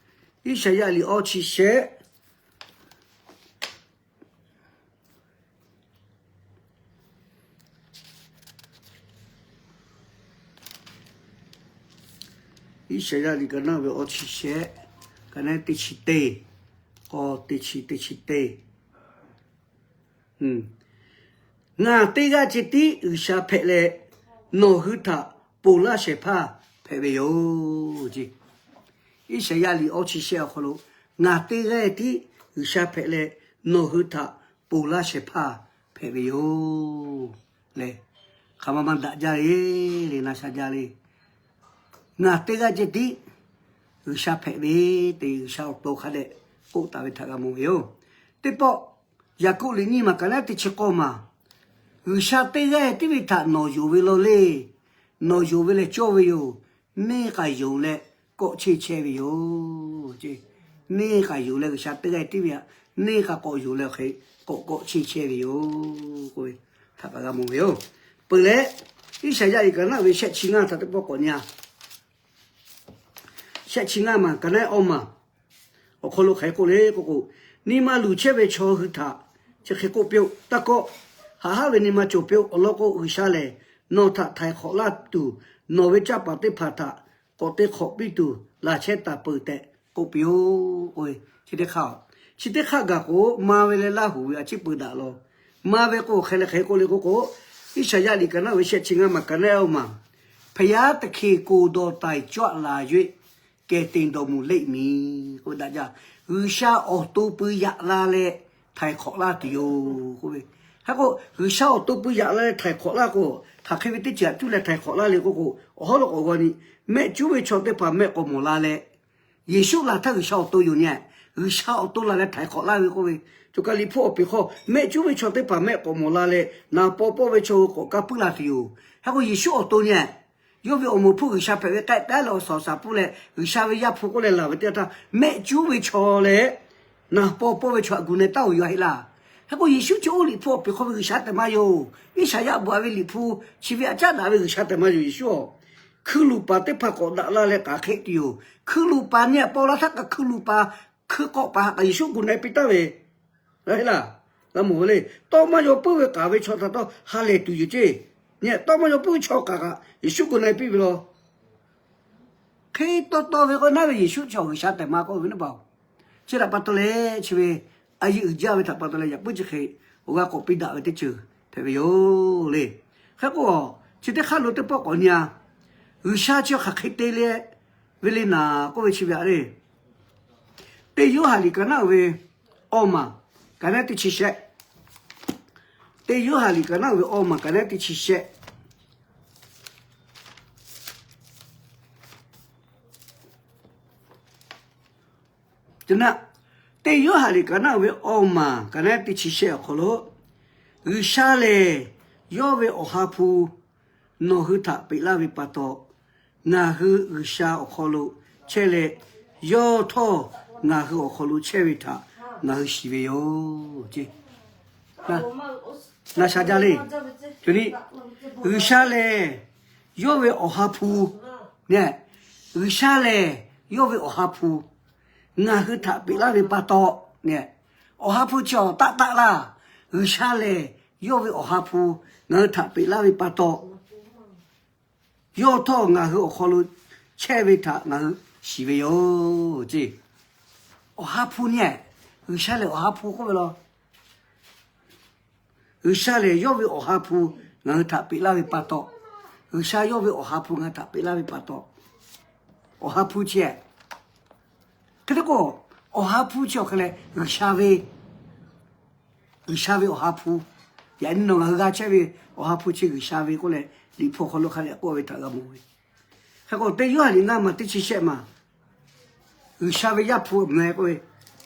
Iˉsaˍyaˆ liꞈ awˇ chi shehˆ. Iˉsaˍyaˆ liꞈ ka naˉ ve awˇ chi shehˆ, ka naˉ teˇ chi teˇ, k'awˇ teˇ chi, teˇ chi teˇ. Ngaˬ teˇ g'aˇ ceh tiˉ G'uiˬsha hpehꞈ leh, nawˬ hui htaꞈ ponˬ laˇ shehˍ hpaˇ hpehꞈ ve yoˬ. Iˉsaˍyaˆ liꞈ awˇ chi shehˆ awˬ hk'aw lo, ngaˬ teˇ g'aˇ tiˉ G'uiˬsha hpehꞈ leh, nawˬ hui htaꞈ ponˬ laˇ shehˍ hpaˇ hpehꞈ ve yoˬ le. Hk'aˬ ma ma daꞈ jaˇ le, le na sha jaˇ le. Ngaˬ teˇ g'aˇ ceh tiˉ G'uiˬsha hpehꞈ ve, te G'uiˬsha awˬ to hk'a dehꞈ k'oˆ taˍ ve htaꞈ g'a mawˬ ve yoˬ. Teˇ pawˆ, Yaˍkoˆ liꞈ nyiˇ maˬ ka naˉ teˇ chi k'awˇ maˬ, G'uiˬsha teˇ g'aˇ tiˉ ve htaꞈ nawˬ yonˍ ve law le. Nawˬ yonˍ ve lehˬ cawˇ ve yoˬ. Neˇ k'aꞈ yonˍ leh kawˆ cheˇ chehˇ ve yoˬ. Neˇ k'aꞈ yonˍ leh G'uiˬsha teˇ g'aˇ tiˉ ve htaꞈ neˇ k'aꞈ k'awꞈ yonˍ leh hk'e k'awꞈ kawˆ cheˇ chehˇ ve yoˬ k'oˆ ve htaꞈ kaꞈ g'a mawˬ ve yoˬ. Peuˬ leh, Iˉsaˍyaˆ liꞈ ka naˉ ve shehˆ chi ngaˇ htaꞈ teˇ pawˆ k'awꞈ nyi-a. Shehˆ chi ngaˇ maˬ ka naˉ awˇ maˬ awˬ hk'aw lo hk'aˬ hk'e k'oˆ le k'oˆ k'o, nyi ma luˬ chehˇ ve chaw hui htaꞈ chi hk'e k'oˆ piˇ-oˆ. Taˇ kawˆ. Haꞈ haˉ ve nyi ma cawˬ piˇ-oˆ. Awˬ lawn k'o, G'uiˬsha lehˬ nawˬ htaꞈ htaiˍ hk'awꞈ laˇ tuˬ, nawˬ ve canˇ paˍ teˇ hpaˍ htaꞈ k'awꞈ te hk'awꞈ piˇ tuˬ laˬ chehˇ taˍ peuˬ tehꞈ k'oˆ piˇ-oˆ k'oˆ ve. Chi teˇ hk'aˇ, chi teˇ hk'aˇ gaˬ k'o, ma ve leh Laˇhuˍ ve a ciˉ peu daꞈ law. Ma ve k'o, hk'aˬ leh hk'aˬ hk'e k'oˆ le k'oˆ k'o, Iˉsaˍyaˆ liꞈ ka naˉ ve shehˆ chi ngaˇ maˬ ka naˉ awˇ maˬ, ဘုရားသခင်ကိုယ်တော်တိုင် ကြွလာ၍ ကယ်တင်တော်မူလိမ့်မည် k'oˆ ve daꞈ jaˇ. G'uiˬsha awˬ to pui yaꞈ la leh htaiˍ hk'awꞈ laˇ tuˬ yoˬ k'oˆ ve. Hk'e k'o, G'uiˬsha awˬ to pui yaꞈ la leh htaiˍ hk'awꞈ laˇ k'o, hk'aˬ hk'e ve teˇ ceuˬ htaꞈ cuˇ leh htaiˍ hk'awꞈ laˇ le k'oˆ k'o, awˬ hawˉ lo k'awꞈ g'aw ni, mehˆ cuˉ ve chaw teˇ hpaˍ mehˆ k'awꞈ mawˬ la leh, Yeˍsuˆ laˬ htaˇ G'uiˬsha awˬ to yoˬ nyi-a. G'uiˬsha awˬ to laˬ leh htaiˍ hk'awꞈ laˇ ve k'oˆ ve. Choˬ kaˬ Liꞈ hpu awˬ peˬ hk'aw mehˆ cuˉ ve chaw teˇ hpaˍ mehˆ k'awꞈ mawˬ la leh, naˍ paw pawˆ ve chaw hui k'awꞈ kaˇ puiˉ la tuˬ yoˬ. Hk'e k'o, Yeˍsuˆ awˬ to nyi-a, yawˇ ve awˬ moˍ hpfuhˇ G'uiˬsha hpehꞈ ve k'ehˆ taˉ leh awˬ suhˍ awˬ shaˍ pfuhˇ leh G'uiˬsha ve Yaˇ hpu k'oˆ leh laˬ ve teˇ yanˇ htaˇ, mehˆ cuˉ ve chaw leh naˍ paw pawˆ ve chaw htaꞈ gu na taˉ-oˬ yaw heˆ laˇ. Hk'e k'o, Yeˍsuˆ chi oˇ Liꞈ hpu awˬ peˬ hk'aw ve G'uiˬsha tehꞈ maˇ yoˬ. Iˉsaˍyaˆ bvuhꞈ ve Liꞈ hpu chi ve a caˉ daꞈ ve G'uiˬsha tehꞈ maˇ yoˬ. Yeˍsuˆ-oˬ, hkui luˬ paˍ teˇ hpaˍ k'awꞈ daꞈ la leh k'aˬ hk'e tuˬ yoˬ. Hkui luˬ paˍ nyi-a paw la htaˇ kaꞈ hkui luˬ paˍ, hkui k'awꞈ paˍ htaꞈ kaꞈ Yeˍsuˆ gu na piˇ taˍ ve, laˇ heˆ laˇ. G'a mawˬ ve le. Tawˇ maˇ yaw puiˉ ve k'aˍ ve chaw htaꞈ htawˇ ha lehˬ tuˬ yoˬ ceˇ. Nyi-a, tawˇ maˇ yaw puiˉ ve chaw k'aˍ kaꞈ Yeˍsuˆ gu na piˇ ve law. Hk'e tawˇ tawˇ ve k'o, naˉ ve Yeˍsuˆ chi awˬ G'uiˬsha tehꞈ maˇ k'oˆ ve naˉ paˍ-oˬ. Chi htaꞈ pa taw leh chi ve a yeˇ uiˍ jaˇ ve htaꞈ pa taw leh yaꞈ puiˉ chi hk'e awˬ g'aˇ k'awꞈ piˇ daꞈ ve teˇ ceuˬ hpehꞈ ve yoˬ le. Hk'e k'o, chi teˇ hk'aˇ lo teˇ pawˆ k'awꞈ nyi-a. G'uiˬsha chi hk'aˬ hk'e te leh ve le naˍ k'oˆ ve chi ve aꞈ le. Teˇ Yoˇhanˬ liꞈ ka naˉ uiˍ ve awˇ maˬ, ka naˉ teˇ chi shehˆ. Teˇ Yoˇhanˬ liꞈ ka naˉ uiˍ ve awˇ maˬ, ka naˉ teˇ chi shehˆ. Teˇ Yoˇhanˬ liꞈ ka naˉ uiˍ ve awˇ maˬ, ka naˉ teˇ chi shehˆ awˬ hk'aw lo, G'uiˬsha lehˬ yawˇ ve Awˬ ha hpu nawˬ hui htaꞈ peꞈ laˇ ve pa taw, ngaˬ hui G'uiˬsha awˬ hk'aw lo chehˇ leh, yawˇ htawˇ ngaˬ hui awˬ hk'aw lo chehˇ ve htaꞈ ngaˬ hui shiˍ ve yoˬ. Naˍ sha jaˇ le. G'uiˬsha lehˬ yawˇ ve Awˬ ha hpu, G'uiˬsha lehˬ yawˇ ve Awˬ ha hpu ngaˬ hui htaꞈ peꞈ laˇ ve pa taw, Awˬ ha hpu chi awˬ taˆ taˆ laˇ. G'uiˬsha lehˬ yawˇ ve Awˬ ha hpu ngaˬ hui htaꞈ peꞈ laˇ ve pa taw, yawˇ htawˇ ngaˬ hui awˬ hk'aw lo chehˇ ve htaꞈ ngaˬ hui shiˍ ve yoˬ ceˇ. Awˬ ha hpu nyi-a, G'uiˬsha lehˬ Awˬ ha hpu k'oˆ ve law. G'uiˬsha lehˬ yawˇ ve Awˬ ha hpu ngaˬ hui htaꞈ peꞈ laˇ ve pa taw, G'uiˬsha yawˇ ve Awˬ ha hpu ngaˬ hui htaꞈ peꞈ laˇ ve pa taw, Awˬ ha hpu chi-a. Hk'e te k'o, Awˬ ha hpu chi awˬ hk'e leh G'uiˬsha ve, G'uiˬsha ve Awˬ ha hpu, yaꞈ nyi nawˬ ngaˬ hui g'a chehˇ ve Awˬ ha hpu chi G'uiˬsha ve k'oˆ leh, Liꞈ hpu awˬ hk'aw lo hk'a dehꞈ k'oˆ ve htaꞈ g'a mawˬ ve. Hk'e k'o, Teˇ Yoˇhanˬ liꞈ ngaˇ maˬ teˇ chi shehˆ maˬ, G'uiˬsha ve Yaˇ hpu awˬ meh k'oˆ ve,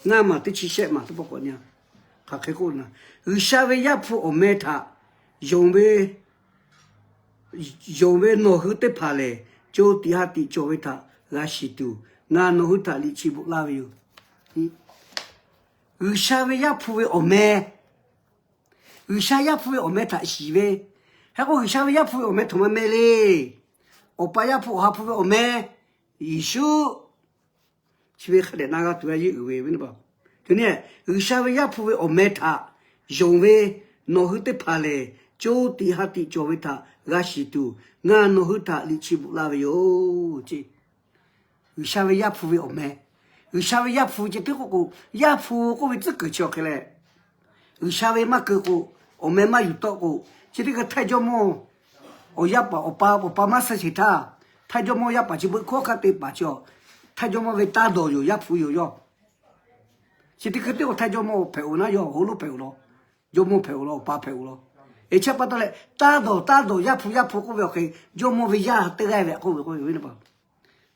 ngaˇ maˬ teˇ chi shehˆ maˬ teˇ pawˆ k'awꞈ nyi-a. Hk'aˬ hk'e k'oˆ na, G'uiˬsha ve Yaˇ hpu awˬ meh htaꞈ yonˍ ve yonˍ ve nawˬ hui teˇ hpaˍ lehˬ, co tiꞈ ha tiꞈ cawˬ ve htaꞈ g'a shiˍ tuˬ, ngaˬ nawˬ hui htaꞈ liꞈ chi bvuhꞈ laˇ ve yoˬ. G'uiˬsha ve Yaˇ hpu ve awˬ meh, G'uiˬsha Yaˇ hpu ve awˬ meh htaꞈ shiˍ ve. Hk'e k'o, G'uiˬsha ve Yaˇ hpu ve awˬ meh htoꞈ ma meh le. Awˬ pa Yaˇ hpu Awˬ ha hpu ve awˬ meh Yeˍsuˆ chi ve hk'a dehꞈ na g'a tuˬ a yeˇ uiˍ ve ve pa. Te ne, G'uiˬsha ve Yaˇ hpu ve awˬ meh htaꞈ yonˍ ve nawˬ hui teˇ hpaˍ lehˬ, co tiꞈ ha tiꞈ cawˬ ve htaꞈ g'a shiˍ tuˬ, ngaˬ nawˬ hui htaꞈ liꞈ chi bvuhꞈ laˇ ve yoˬ ce. G'uiˬsha ve Yaˇ hpu ve awˬ meh. G'uiˬsha ve Yaˇ hpu ceh tiˉ k'oˆ k'o, Yaˇ hpu k'oˆ ve tcuhˉ kuiˬ chi awˬ hk'e leh, G'uiˬsha ve maˇ keu k'o, awˬ meh maˇ yuˬ tawˆ k'o, chi teˇ hkui htaiˇ jawˇmawˇ awˬ yaˇ paˍ awˬ pa awˬ pa maˇ suh sheˍ htaˇ, htaiˇ jawˇmawˇ yaˇ paˍ chi beuꞈ hkawˉ hk'aˇ te paˍ chi awˬ, htaiˇ jawˇmawˇ ve taˇ dawˬ yoˬ, Yaˇ hpu yoˬ yawˇ. Chi teˇ hkui teˇ k'o htaiˇ jawˇmawˇ hpehꞈ-oˬ naˉ yawˇ hawˉ lo hpehꞈ-oˬ law, jawˇmawˇ hpehꞈ-oˬ law, awˬ pa hpehꞈ-oˬ law. Eˬ, chi pa taw leh taˇ dawˬ taˇ dawˬ, Yaˇ hpu Yaˇ hpu k'oˆ ve awˬ hk'e, jawˇmawˇ ve yaˇ teˇ g'aˇ ve k'oˆ ve k'oˆ ve pa.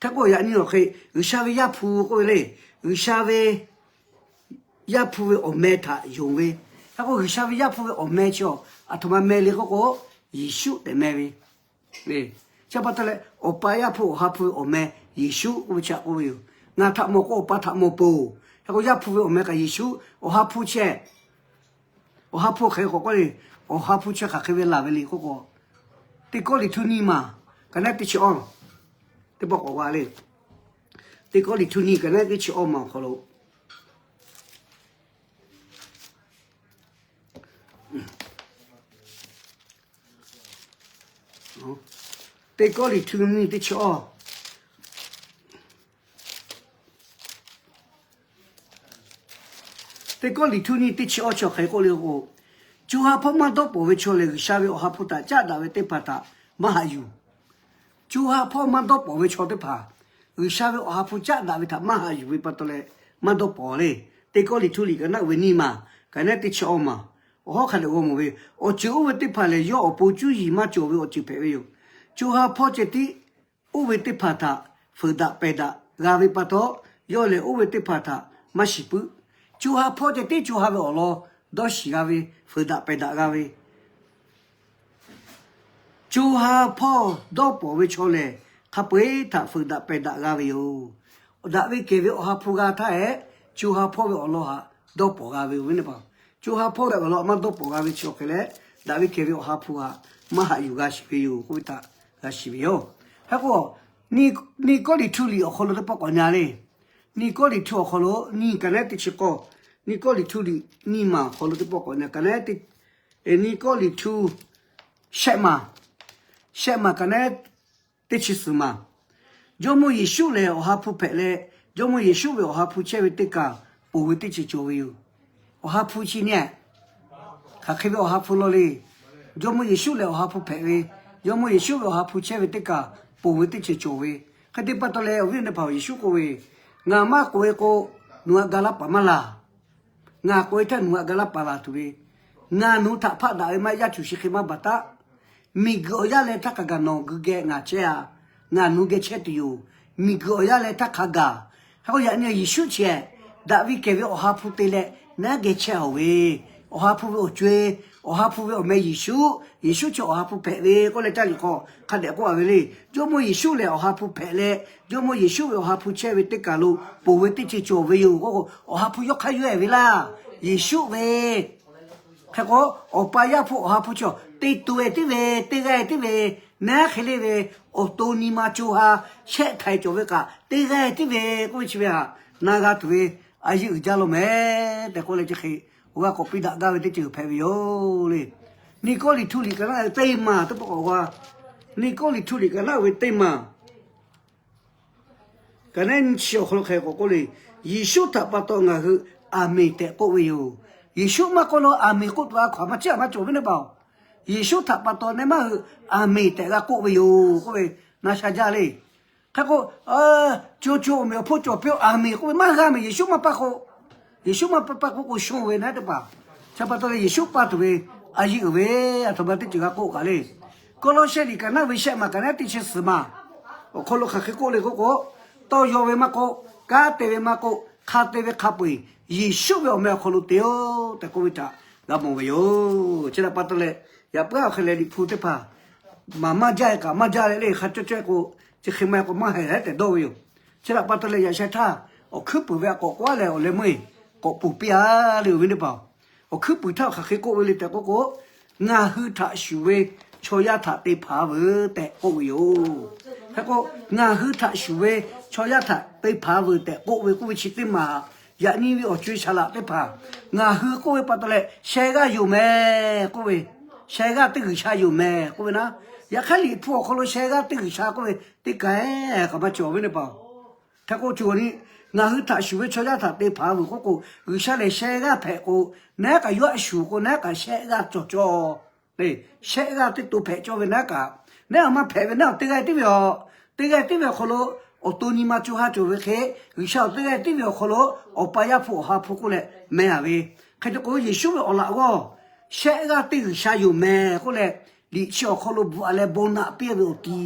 Hk'e k'o yaꞈ nyi awˬ hk'e, G'uiˬsha ve Yaˇ hpu k'oˆ ve le, G'uiˬsha ve Yaˇ hpu ve awˬ meh htaꞈ yonˍ ve. Hk'e k'o G'uiˬsha ve Yaˇ hpu ve awˬ meh chi awˬ, aˬ htoꞈ ma meh le k'oˆ k'o, Yeˍsuˆ tehꞈ meh ve. Chi pa taw leh Awˬ pa, Yaˇ hpu, Awˬ ha hpu ve awˬ meh Yeˍsuˆ k'oˆ ve chi htaꞈ k'oˆ ve yoˬ. Ngaˬ htaꞈ mawˬ k'o Awˬ pa htaꞈ mawˬ peuˬ. Hk'e k'o Yaˇ hpu ve awˬ meh kaꞈ Yeˍsuˆ, Awˬ ha hpu chehˇ Awˬ ha hpu hk'e k'awꞈ k'oˆ le, Awˬ ha hpu chi hk'aˬ hk'e ve laˬ ve le k'oˆ k'o, Teˇ Kawˇrenˍhtuˆ nyiˇ maˬ, ka naˉ teˇ chi awˇ, teˇ pawˆ k'awꞈ g'a le. Teˇ Kawˇrenˍhtuˆ nyiˇ ka naˉ teˇ chi awˇ maˬ awˬ hk'aw lo, Teˇ Kawˇrenˍhtuˆ nyiˇ teˇ chi awˇ, Teˇ Kawˇrenˍhtuˆ nyiˇ teˇ chi awˇ chi awˬ hk'e k'oˆ le k'o, co ha hpawˇ maˇ dawˇ pawnˍ ve chaw lehˬ, G'uiˬsha ve Awˬ ha hpu htaꞈ caˉ daꞈ ve teˇ hpaˍ htaꞈ maˇ haꞈ yuˬ. Co ha hpawˇ maˇ dawˇ pawnˍ ve chaw teˇ hpaˍ, G'uiˬsha ve Awˬ ha hpu caˉ daꞈ ve htaꞈ maˇ haꞈ yuˬ ve pa taw leh, maˇ dawˇ pawnˍ le. Teˇ Kawˇrenˍhtuˆ liꞈ ka naˉ ve nyiˇ maˬ, ka naˉ teˇ chi awˇ maˬ, awˬ hawˉ hk'a dehꞈ g'aw mawˬ ve, awˬ ceuˬ oˇ ve teˇ hpaˍ lehˬ, yawˇ awˬ pon cuˇ yiˍ maˇ cawˬ ve awˬ ceuˬ hpehꞈ ve yoˬ. Co ha hpawˇ ceh tiˉ oˇ ve teˇ hpaˍ htaꞈ fuiˍ daꞈ pehˬ daꞈ g'a ve pa taw, yawˇ lehˬ oˇ ve teˇ hpaˍ htaꞈ maˇ shiˍ puiˉ. Co ha hpawˇ ceh tiˉ co ha ve awˬ lawn dawˇ shiˍ g'a ve, fuiˍ daꞈ pehˬ daꞈ g'a ve, co ha hpawˇ dawˇ pawnˍ ve chaw lehˬ, hk'a peu-eˬ htaꞈ fuiˍ daꞈ pehˬ daꞈ g'a ve yoˬ. Daꞈ ve kehˬ ve Awˬ ha hpu g'a htaˇ hehꞈ, co ha hpawˇ ve awˬ lawn htaꞈ dawˇ pawnˍ g'a ve yoˬ ve pa. Co ha hpawˇ ve awˬ lawn maˇ dawˇ pawnˍ g'a ve chi awˬ hk'e leh, daꞈ ve kehˬ ve Awˬ ha hpu htaꞈ maˇ haꞈ yuˬ g'a shiˍ ve yoˬ k'oˆ ve htaꞈ g'a shiˍ ve yoˬ. Hk'e k'o, Nyiˇ Kawˇrenˍhtuˆ liꞈ awˬ hk'aw lo teˇ pawˆ k'awꞈ nyi le. Nyiˇ Kawˇrenˍhtuˆ awˬ hk'aw lo nyiˇ ka naˉ teˇ chi k'awˇ, Nyiˇ Kawˇrenˍhtuˆ liꞈ nyiˇ maˬ awˬ hk'aw lo teˇ pawˆ k'awꞈ nyi ka naˉ teˇ, Nyiˇ Kawˇrenˍhtuˆ shehˆ maˬ, shehˆ maˬ ka naˉ teˇ chi suhˍ maˬ. Jawˇmawˇ Yeˍsuˆ lehˬ Awˬ ha hpu hpehꞈ leh, Jawˇmawˇ Yeˍsuˆ ve Awˬ ha hpu chehˇ ve teˇ kaˬ ponˬ ve teˇ ceuˬ cawˬ ve yoˬ. Awˬ ha hpu chi nyi hk'aˬ hk'e ve Awˬ ha hpu law le. Jawˇmawˇ Yeˍsuˆ lehˬ Awˬ ha hpu hpehꞈ ve, Jawˇmawˇ Yeˍsuˆ ve Awˬ ha hpu chehˇ ve teˇ kaˬ ponˬ ve teˇ ceuˬ cawˬ ve. Hk'e te pa taw leh awˬ viˉ awˬ nyi teˇ hpaˍ, Yeˍsuˆ k'oˆ ve, Ngaˬ maˇ k'oꞈ-e k'o, nawˬ htaꞈ ga laˇ paˍ maˇ laˬ. Ngaˬ k'oꞈ-e htaˇ nawˬ htaꞈ ga laˇ paˍ laˬ tuˬ ve, ngaˬ nawˬ hui htaꞈ hpaˆ daꞈ ve maˇ heˆ, yaˇ cuˬ shi hk'e maˇ baˬ taˉ. Miˬguiˬ awˬ yaˇ leh htaˇ hk'a gaˬ nawˬ gu geh ngaˬ chehˇ-a. Ngaˬ nawˬ hui geh chehˇ tuˬ yoˬ. Miˬguiˬ awˬ yaˇ leh htaˇ hk'a gaˬ. Hk'e k'o yaꞈ nyi Yeˍsuˆ chi daꞈ ve kehˬ ve Awˬ ha hpu te leh naˉ geh chehˇ-oˬ ve, Awˬ ha hpu ve awˬ co-e, Awˬ ha hpu ve awˬ meh Yeˍsuˆ, Yeˍsuˆ chi Awˬ ha hpu hpehꞈ ve k'oˆ leh caˇ liꞈ hk'aw hk'a dehꞈ k'oˆ-a ve le. Jawˇmawˇ Yeˍsuˆ lehˬ Awˬ ha hpu hpehꞈ leh, Jawˇmawˇ Yeˍsuˆ ve Awˬ ha hpu chehˇ ve teˇ kaˬ lo ponˬ ve teˇ ceuˬ cawˬ ve yoˬ k'o, Awˬ ha hpu yawˇ hk'aˇ yawˇ-e ve laˇ. Yeˍsuˆ ve Hk'e k'o, Awˬ pa, Yaˇ hpu, Awˬ ha hpu chaw te to-e tiˉ ve, teˇ g'aˇ tiˉ ve, naˉ hk'e le ve, awˬ to nyi ma co ha shehˆ htaiˍ cawˬ ve kaꞈ teˇ g'aˇ tiˉ ve k'oˆ ve chi ve htaꞈ na g'a tuˬ ve, a yeˇ uiˍ jaˇ law mehˍ tehꞈ k'oˆ leh chi hk'e, awˬ g'aˇ k'awꞈ piˇ daꞈ gaˇ ve teˇ ceuˬ hpehꞈ ve yoˬ le. Nyiˇ Kawˇrenˍhtuˆ liꞈ ka naˉ ve teˇ maˬ teˇ pawˆ k'awꞈ g'a. Nyiˇ Kawˇrenˍhtuˆ liꞈ ka naˉ ve teˇ maˬ ka naˉ nyi chi awˬ hk'aw lo hk'e k'awꞈ k'oˆ le, Yeˍsuˆ htaꞈ pa taw ngaˬ hui Aˍmenˍ tehꞈ k'oˆ ve yoˬ. Yeˍsuˆ maˇ k'oˆ lo Aˍmenˍ k'oˆ tuˬ a hkaw-anˬ maˇ chiˇ aꞈ maˇ cawˬ ve ne baˬ-oˬ. Yeˍsuˆ htaꞈ pa taw nehˬ maˇ hui Aˍmenˍ tehꞈ g'a k'oˆ ve yoˬ k'oˆ ve, na sha jaˇ le. Hk'e k'o, co co awˬ meꞈ awˬ hponˇ cawˬ piˇ-oˬ, Aˍmenˍ k'oˆ ve maˇ g'a mehˍ, Yeˍsuˆ maˇ pa k'o. Yeˍsuˆ maˇ pa pa k'oˆ k'o shonˇ ve naˉ teˇ hpaˍ. Chi pa taw leh Yeˍsuˆ pa tuˬ ve, a yeˇ uiˍ ve, aˬ htoꞈ ma teˇ ceuˬ g'a k'oˆ kaꞈ le. Kawˇlawˇsehˆ liꞈ ka naˉ ve shehˆ maˬ ka naˉ teˇ chi suhˍ maˬ awˬ hk'aw lo hk'aˬ hk'e k'oˆ le k'oˆ k'o, tawˇ yaw ve maˇ k'oˆ, kanˉ te ve maˇ k'oˆ, hk'a te ve hk'a peu-eˬ Yeˍsuˆ ve awˬ meh awˬ hk'aw lo te-oˬ tehꞈ k'oˆ ve htaꞈ g'a mawˬ ve yoˬ. Chi htaꞈ pa taw leh, yaꞈ puiˉ awˬ hk'e leh Liꞈ hpu teˇ hpaˍ maˍ maˇ jaˇ-e kaꞈ maˇ jaˇ leh le, hk'a cawˇ cawˇ-e k'o, chi hk'e ma-e k'o maˇ haiˬ leh tehꞈ dawˇ ve yoˬ. Chi htaꞈ pa taw leh yaꞈ sheh htaˇ, awˬ hkuiˉ puiˍ ve a k'awꞈ k'oˆ-a leh awˬ leh meuˇ-eˬ k'awꞈ ponˬ piˇ-a le, awˬ viˉ teˇ hpaˍ-oˬ. Awˬ hkuiˉ puiˍ htaˇ hk'aˬ hk'e k'oˆ ve le tehꞈ k'oˆ k'o, ngaˬ hui htaꞈ shuˍ ve chaw yaˇ htaꞈ te hpanˍ-a veuˬ tehꞈ k'oˆ ve yoˬ. Hk'e k'o, ngaˬ hui htaꞈ shuˍ ve chaw yaˇ htaꞈ te hpanˍ veuˬ tehꞈ k'oˆ ve k'oˆ ve chi teˇ maˬ, yaꞈ nyi ve awˬ co-e Saˍ laꞈ teˇ hpaˍ, ngaˬ hui k'oˆ ve pa taw leh sheh g'aˇ yoˬ mehˍ k'oˆ ve, sheh g'aˇ teˇ G'uiˬsha yoˬ mehˍ k'oˆ ve naˉ, yaꞈ hk'aˇ Liꞈ hpu awˬ hk'aw lo sheh g'aˇ teˇ G'uiˬsha k'oˆ ve teˇ kaˬ kaꞈ maˇ cawˬ ve teˇ hpaˍ-oˬ. Hk'e k'o, co ni ngaˬ hui htaꞈ shuˍ ve chaw yaˇ htaꞈ te hpanˍ veuˬ k'oˆ k'o, G'uiˬsha lehˬ sheh g'aˇ hpehꞈ k'o, naˉ kaꞈ yawˇ a shuˍ k'o naˉ kaꞈ sheh g'aˇ cawˬ cawˬ le. Sheh g'aˇ teˇ to hpehꞈ cawˇ ve naˉ kaꞈ, naˉ a maˇ hpehꞈ ve naˉ teˇ g'aˇ tiˉ ve a, teˇ g'aˇ tiˉ ve awˬ hk'aw lo awˬ to nyi ma co ha cawˬ ve hk'e, G'uiˬsha awˬ teˇ g'aˇ tiˉ ve awˬ hk'aw lo Awˬ pa Yaˇ hpu Awˬ ha hpu k'oˆ leh meh a ve. Hk'e te k'o, Yeˍsuˆ ve awˬ laꞈ g'awˇ sheh g'aˇ teˇ G'uiˬsha yoˬ mehˍ k'oˆ leh, liꞈ chi awˬ hk'aw lo bvuhꞈ a leh bon naꞈ piˇ ve awˬ ti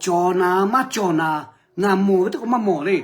cawˬ naˍ maˇ cawˬ naˍ, ngaˬ mawˬ ve teˇ k'o maˇ mawˬ le.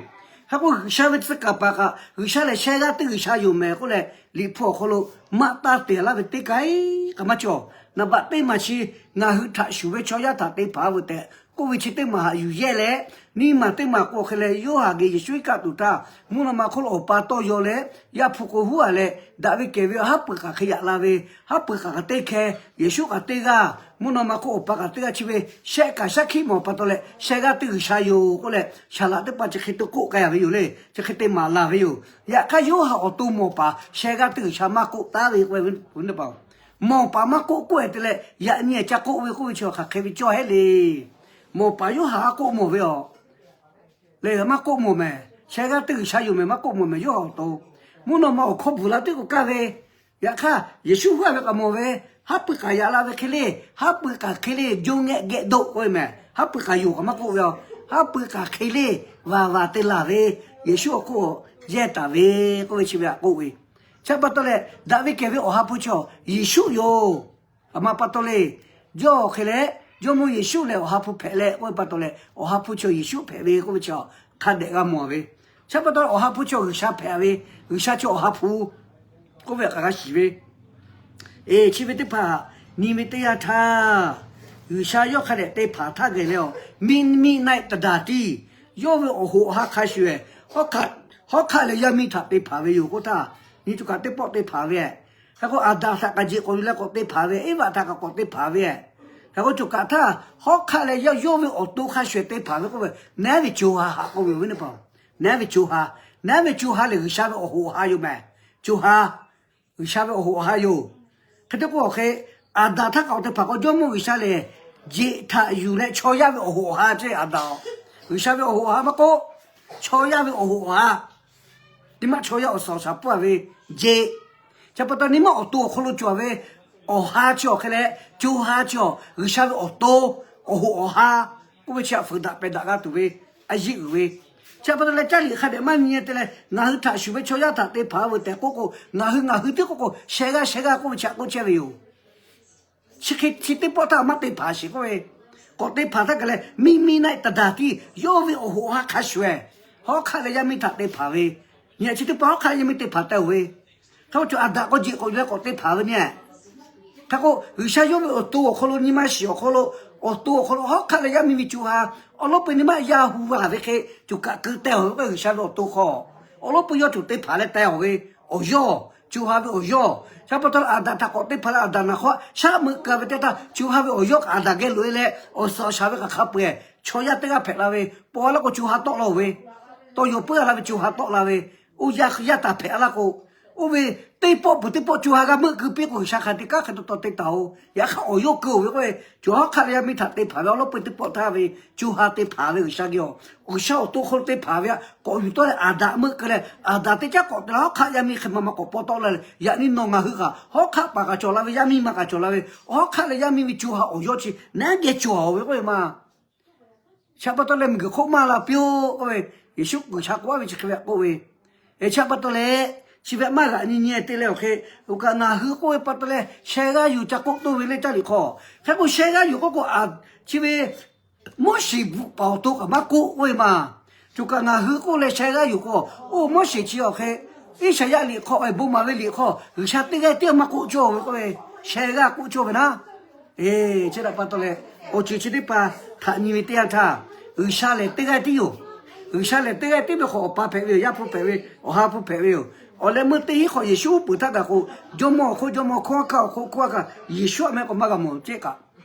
Hk'e k'o, G'uiˬsha ve tcuh kaˍ paˍ kaꞈ G'uiˬsha lehˬ sheh g'aˇ teˇ G'uiˬsha yoˬ mehˍ k'oˆ leh, Liꞈ hpu awˬ hk'aw lo maˆ taˇ te laˇ ve teˇ kaˬ kaꞈ maˇ cawˬ. Naˍ baꞈ teˇ maˬ chi ngaˬ hui htaꞈ shuˍ ve chaw yaˇ htaꞈ te hpanˍ veuˬ tehꞈ k'oˆ ve chi teˇ maˬ haꞈ yuˬ yehˇ leh, nyiˇ maˬ teˇ maˬ k'o hk'e leh, Yoˇhanˬ geh Yeˍsuˆ iˉ kaˆ tuˬ htaˇ, mvuhˇ naw ma hk'oˆ lo Awˬ pa tawˇ yaw leh, Yaˇ hpu k'o huˉ a leh, daꞈ ve kehˬ ve haˉ pui k'aˬ hk'e yaꞈ la ve, haˉ pui k'aˬ kaꞈ teˇ hkeh, Yeˍsuˆ kaꞈ teˇ g'aˇ, mvuhˇ naw ma hk'oˆ Awˬ pa kaꞈ teˇ g'aˇ chi ve shehˆ kaꞈ shaˉ hkiˆ mawˬ pa taw leh, sheh g'aˇ teˇ G'uiˬsha yoˬ k'oˆ leh, Saˍ laꞈ teˇ hpaˍ chi hk'e te k'oˆ k'ai a ve yoˬ le. Chi hk'e te maˍ laˬ ve yoˬ. Yaꞈ hk'aˇ, Yoˇhanˬ awˬ to mawˬ paˍ sheh g'aˇ teˇ G'uiˬsha maˇ k'oˆ taˉ ve k'oˆ ve, mawˬ paˍ maˇ k'oˆ k'oˆ e te leh, yaꞈ nyi a ca k'oˆ ve k'oˆ ve chi hk'aˬ hk'e ve cawˇ heˆ le. Mawˬ paˍ Yoˇhanˬ a k'oˆ mawˬ ve a lehˬ, maˇ k'oˆ mawˬ mehˍ. Sheh g'aˇ teˇ G'uiˬsha yoˬ mehˍ maˇ k'oˆ mawˬ mehˍ. Yawˇ awˬ to mvuhˇ naw ma awˬ hkawˇ bvuhˬ la teˇ k'o kaˇ ve, yaꞈ hk'aˇ Yeˍsuˆ hui a ve k'aꞈ mawˬ ve, haˉ pui k'aˬ yaꞈ la ve hk'e le, haˉ pui k'aˬ hk'e le jo ngeh geh doˆ k'oˆ ve mehˍ. Haˉ pui k'aˬ yoˬ kaꞈ maˇ k'oˆ ve a, haˉ pui k'aˬ hk'e le vaˬ vaˬ te laˬ ve, Yeˍsuˆ awˬ hk'oˆ yehˇ taˍ ve k'oˆ ve chi ve htaꞈ k'oˆ ve. Chi pa taw leh, daꞈ ve kehˬ ve Awˬ ha hpu chaw Yeˍsuˆ yoˬ. A ma pa taw le, yawˇ hk'e leh, Jawˇmawˇ Yeˍsuˆ lehˬ Awˬ ha hpu hpehꞈ leh k'oˆ ve pa taw leh, Awˬ ha hpu chaw Yeˍsuˆ hpehꞈ ve k'oˆ ve chi hk'a dehꞈ g'a mawˬ ve. Chi pa taw leh, Awˬ ha hpu chaw G'uiˬsha hpehꞈ ve, G'uiˬsha chaw Awˬ ha hpu k'oˆ ve htaꞈ k'a g'a shiˍ ve. Eˬ, chi ve teˇ hpaˍ nyi ve teˇ yanˇ htaˇ, G'uiˬsha yawˇ hk'a dehꞈ te hpanˍ htaˇ geh leh a, miˇ miˇ naˆ tadaˍ tiˇ, yawˇ ve awˬ hoꞈ awˬ ha hk'a shuˍ, hawˉ hk'aˆ leh yaˇ miˇ htaꞈ te hpanˍ ve yoˬ k'oˆ htaˇ, nyi co kaꞈ teˇ pawˆ te hpanˍ ve. Hk'e k'o, Aˍdanˍ htaꞈ kaꞈ jeꞈ k'awꞈ yuˬ leh k'awꞈ te hpanˍ ve, Eˇvaꞈ htaꞈ kaꞈ k'awꞈ te hpanˍ ve. Hk'e k'o, co kaꞈ htaˇ hawˉ hk'aˆ leh yaˇ yawˇ ve awˬ to hk'a shuˍ te hpanˍ ve k'oˆ ve, naˉ ve co ha haꞈ k'oˆ ve yoˬ ve teˇ hpaˍ. Naˉ ve co ha, naˉ ve co ha lehˬ G'uiˬsha ve awˬ hoꞈ awˬ ha yoˬ mehˍ. Co ha, G'uiˬsha ve awˬ hoꞈ awˬ ha yoˬ. Hk'e te k'o, awˬ hk'e Aˍdanˍ htaˇ kaꞈ awˬ te hpanˍ k'o, Jawˇmawˇ G'uiˬsha lehˬ jeꞈ htaꞈ yuˬ leh chaw yaˇ ve awˬ hoꞈ awˬ ha ceˇ Aˍdanˍ. G'uiˬsha ve awˬ hoꞈ awˬ ha maˇ k'oˆ, chaw yaˇ ve awˬ hoꞈ awˬ ha, teˇ maˆ chaw yaˇ awˬ suhˍ awˬ shaˍ pfuhˇ a ve jeꞈ. Chi pa taw nyi maˇ awˬ to awˬ hk'aw lo cawˬ ve awˬ ha chi awˬ hk'e leh, co ha chi awˬ G'uiˬsha ve awˬ to, awˬ hoꞈ awˬ ha k'oˆ ve chi htaꞈ fuiˍ daꞈ pehˬ daꞈ g'a tuˬ ve, a yiˆ uiˍ ve. Chi pa taw leh, caˇ liꞈ hk'a dehꞈ maˇ nyi e te leh, ngaˬ hui htaꞈ shuˍ ve chaw yaˇ htaꞈ te hpanˍ veuˬ tehꞈ k'oˆ k'o, ngaˬ hui ngaˬ hui tiˉ k'oˆ k'o, sheh g'aˇ sheh g'aˇ k'oˆ ve chi htaꞈ k'oˆ chehˇ ve yoˬ. Chi hk'e chi teˇ pawˆ htaˇ maˇ te hpanˍ sheˍ k'oˆ ve, k'awꞈ te hpanˍ htaˇ kaꞈ leh, miˇ miˇ naˆ tadaˍ tiˇ yawˇ ve awˬ hoꞈ awˬ ha hk'a shuˍ, hawˉ hk'aˆ leh yaˇ miˇ htaꞈ te hpanˍ ve, nyi chi teˇ pawˆ hawˉ hk'aˆ leh yaˇ miˇ te hpanˍ taˍ oˬ ve. Hk'e k'o, co Aˍdanˍ k'o jeꞈ k'awꞈ yuˬ leh k'awꞈ te hpanˍ ve nyi. Hk'e k'o, G'uiˬsha yawˇ ve awˬ to awˬ hk'aw lo nyi ma shiˍ awˬ hk'aw lo, awˬ to awˬ hk'aw lo hawˉ hk'aˆ leh yaˇ miˇ ve co ha, awˬ lawn peu nyi maˇ yaˇ hu g'a ve hk'e, co kaꞈ keu teh awˬ ve k'o, G'uiˬsha ve awˬ to hk'aw awˬ lawn peu yawˇ co te hpanˍ leh teh awˬ ve awˬ yawˇ, co ha ve awˬ yawˇ. Chi pa taw leh Aˍdanˍ htaꞈ k'awꞈ te hpanˍ leh Aˍdanˍ naˍ hk'aw shaˉ meuꞈ keu ve teˇ htaˇ, co ha ve awˬ yawˇ kaꞈ Aˍdanˍ geh loꞈ e leh awˬ suhˍ awˬ shaˍ ve kaꞈ hk'a peu-eˬ chaw yaˇ teˇ g'aˇ hpehꞈ la ve, paw a laˇ k'o co ha tawˆ la oˬ ve, taw yawˬ puiˉ a la ve co ha tawˆ la ve, oˇ yaˇ yaˇ taˍ hpehꞈ a laˇ k'o, oˇ ve teˇ pawˆ peuˬ teˇ pawˆ co ha g'a meuˆ keu piˇ k'o, G'uiˬsha hk'a te kanˉ hk'e taw taw te taˍ oˬ. Yaꞈ hk'aˇ awˬ yawˇ keu oˬ ve k'oˆ ve, co hawˉ hk'aˆ leh yaˇ miˇ htaꞈ te hpanˍ ve awˬ lawn peu teˇ pawˆ htaˇ ve co ha te hpanˍ ve G'uiˬsha geh awˬ, G'uiˬsha awˬ to hk'aw lo te hpanˍ ve htaꞈ k'awꞈ yuˬ tawˆ leh Aˍdanˍ meuˆ keu leh, Aˍdanˍ teˇ caˉ k'awꞈ te leh hawˉ hk'aˆ yaˇ miˇ hk'e ma ma k'awꞈ paw tawˆ la leh, yaꞈ nyi nawˬ ngaˬ hui kaꞈ hawˉ hk'aˆ paˍ kaꞈ cawˬ la ve, yaˇ miˇ ma kaꞈ cawˬ la ve, hawˉ hk'aˆ leh yaˇ miˇ ve co ha awˬ yawˇ chi naˉ geh cawˬ oˬ ve k'oˆ ve maˇ Chi pa taw leh miˬguiˬ hk'oˆ maˇ la piˇ-oˆ k'oˆ ve, Yeˍsuˆ G'uiˬsha k'oˆ a ve chi hk'e ve k'oˆ ve. Chi pa taw leh, chi ve maˇ g'aꞈ nyi nyi te leh awˬ hk'e, oˬ kaꞈ ngaˬ hui k'oˆ ve pa taw leh sheh g'aˇ yuˬ ca k'oˆ toˇ ve le caˇ liꞈ hk'aw. Hk'e k'o sheh g'aˇ yuˬ k'oˆ k'o, chi ve Moˉseˍ bvuhꞈ paˍ awˬ to kaꞈ maˇ k'oˆ k'oˆ ve maˬ. Coˬ kaꞈ ngaˬ hui k'oˆ leh sheh g'aˇ yuˬ k'o, oˇ Moˉseˍ chi awˬ hk'e Iˉsaˍyaˆ liꞈ hk'aw, bon maˍ ve liꞈ hk'aw G'uiˬsha teˇ g'aˇ tiˉ maˇ k'oˆ cawˇ ve k'oˆ ve, sheh g'aˇ k'oˆ cawˇ ve naˉ. Eˬ, chi htaꞈ pa taw leh, awˬ ceuˬ chi teˇ hpaˍ htaꞈ nyi ve teˇ yanˇ htaˇ, G'uiˬsha lehˬ teˇ g'aˇ tiˉ yoˬ. G'uiˬsha lehˬ teˇ g'aˇ tiˉ ve k'o, Awˬ pa hpehꞈ ve yoˬ, Yaˇ hpu hpehꞈ ve, Awˬ ha hpu hpehꞈ ve yoˬ. Awˬ leh meuˇ teˇ hinˉ hk'awꞈ Yeˍsuˆ uˉ peunˍ htaˇ kaꞈ k'o, Jawˇmawˇ awˬ hk'oˆ Jawˇmawˇ, hkawˇ aˉ hkanˇ awˬ hk'oˆ hkawˇ aˉ hkanˇ, Yeˍsuˆ aꞈ mehˆ k'o maˇ g'a mawˬ ceˇ kaꞈ.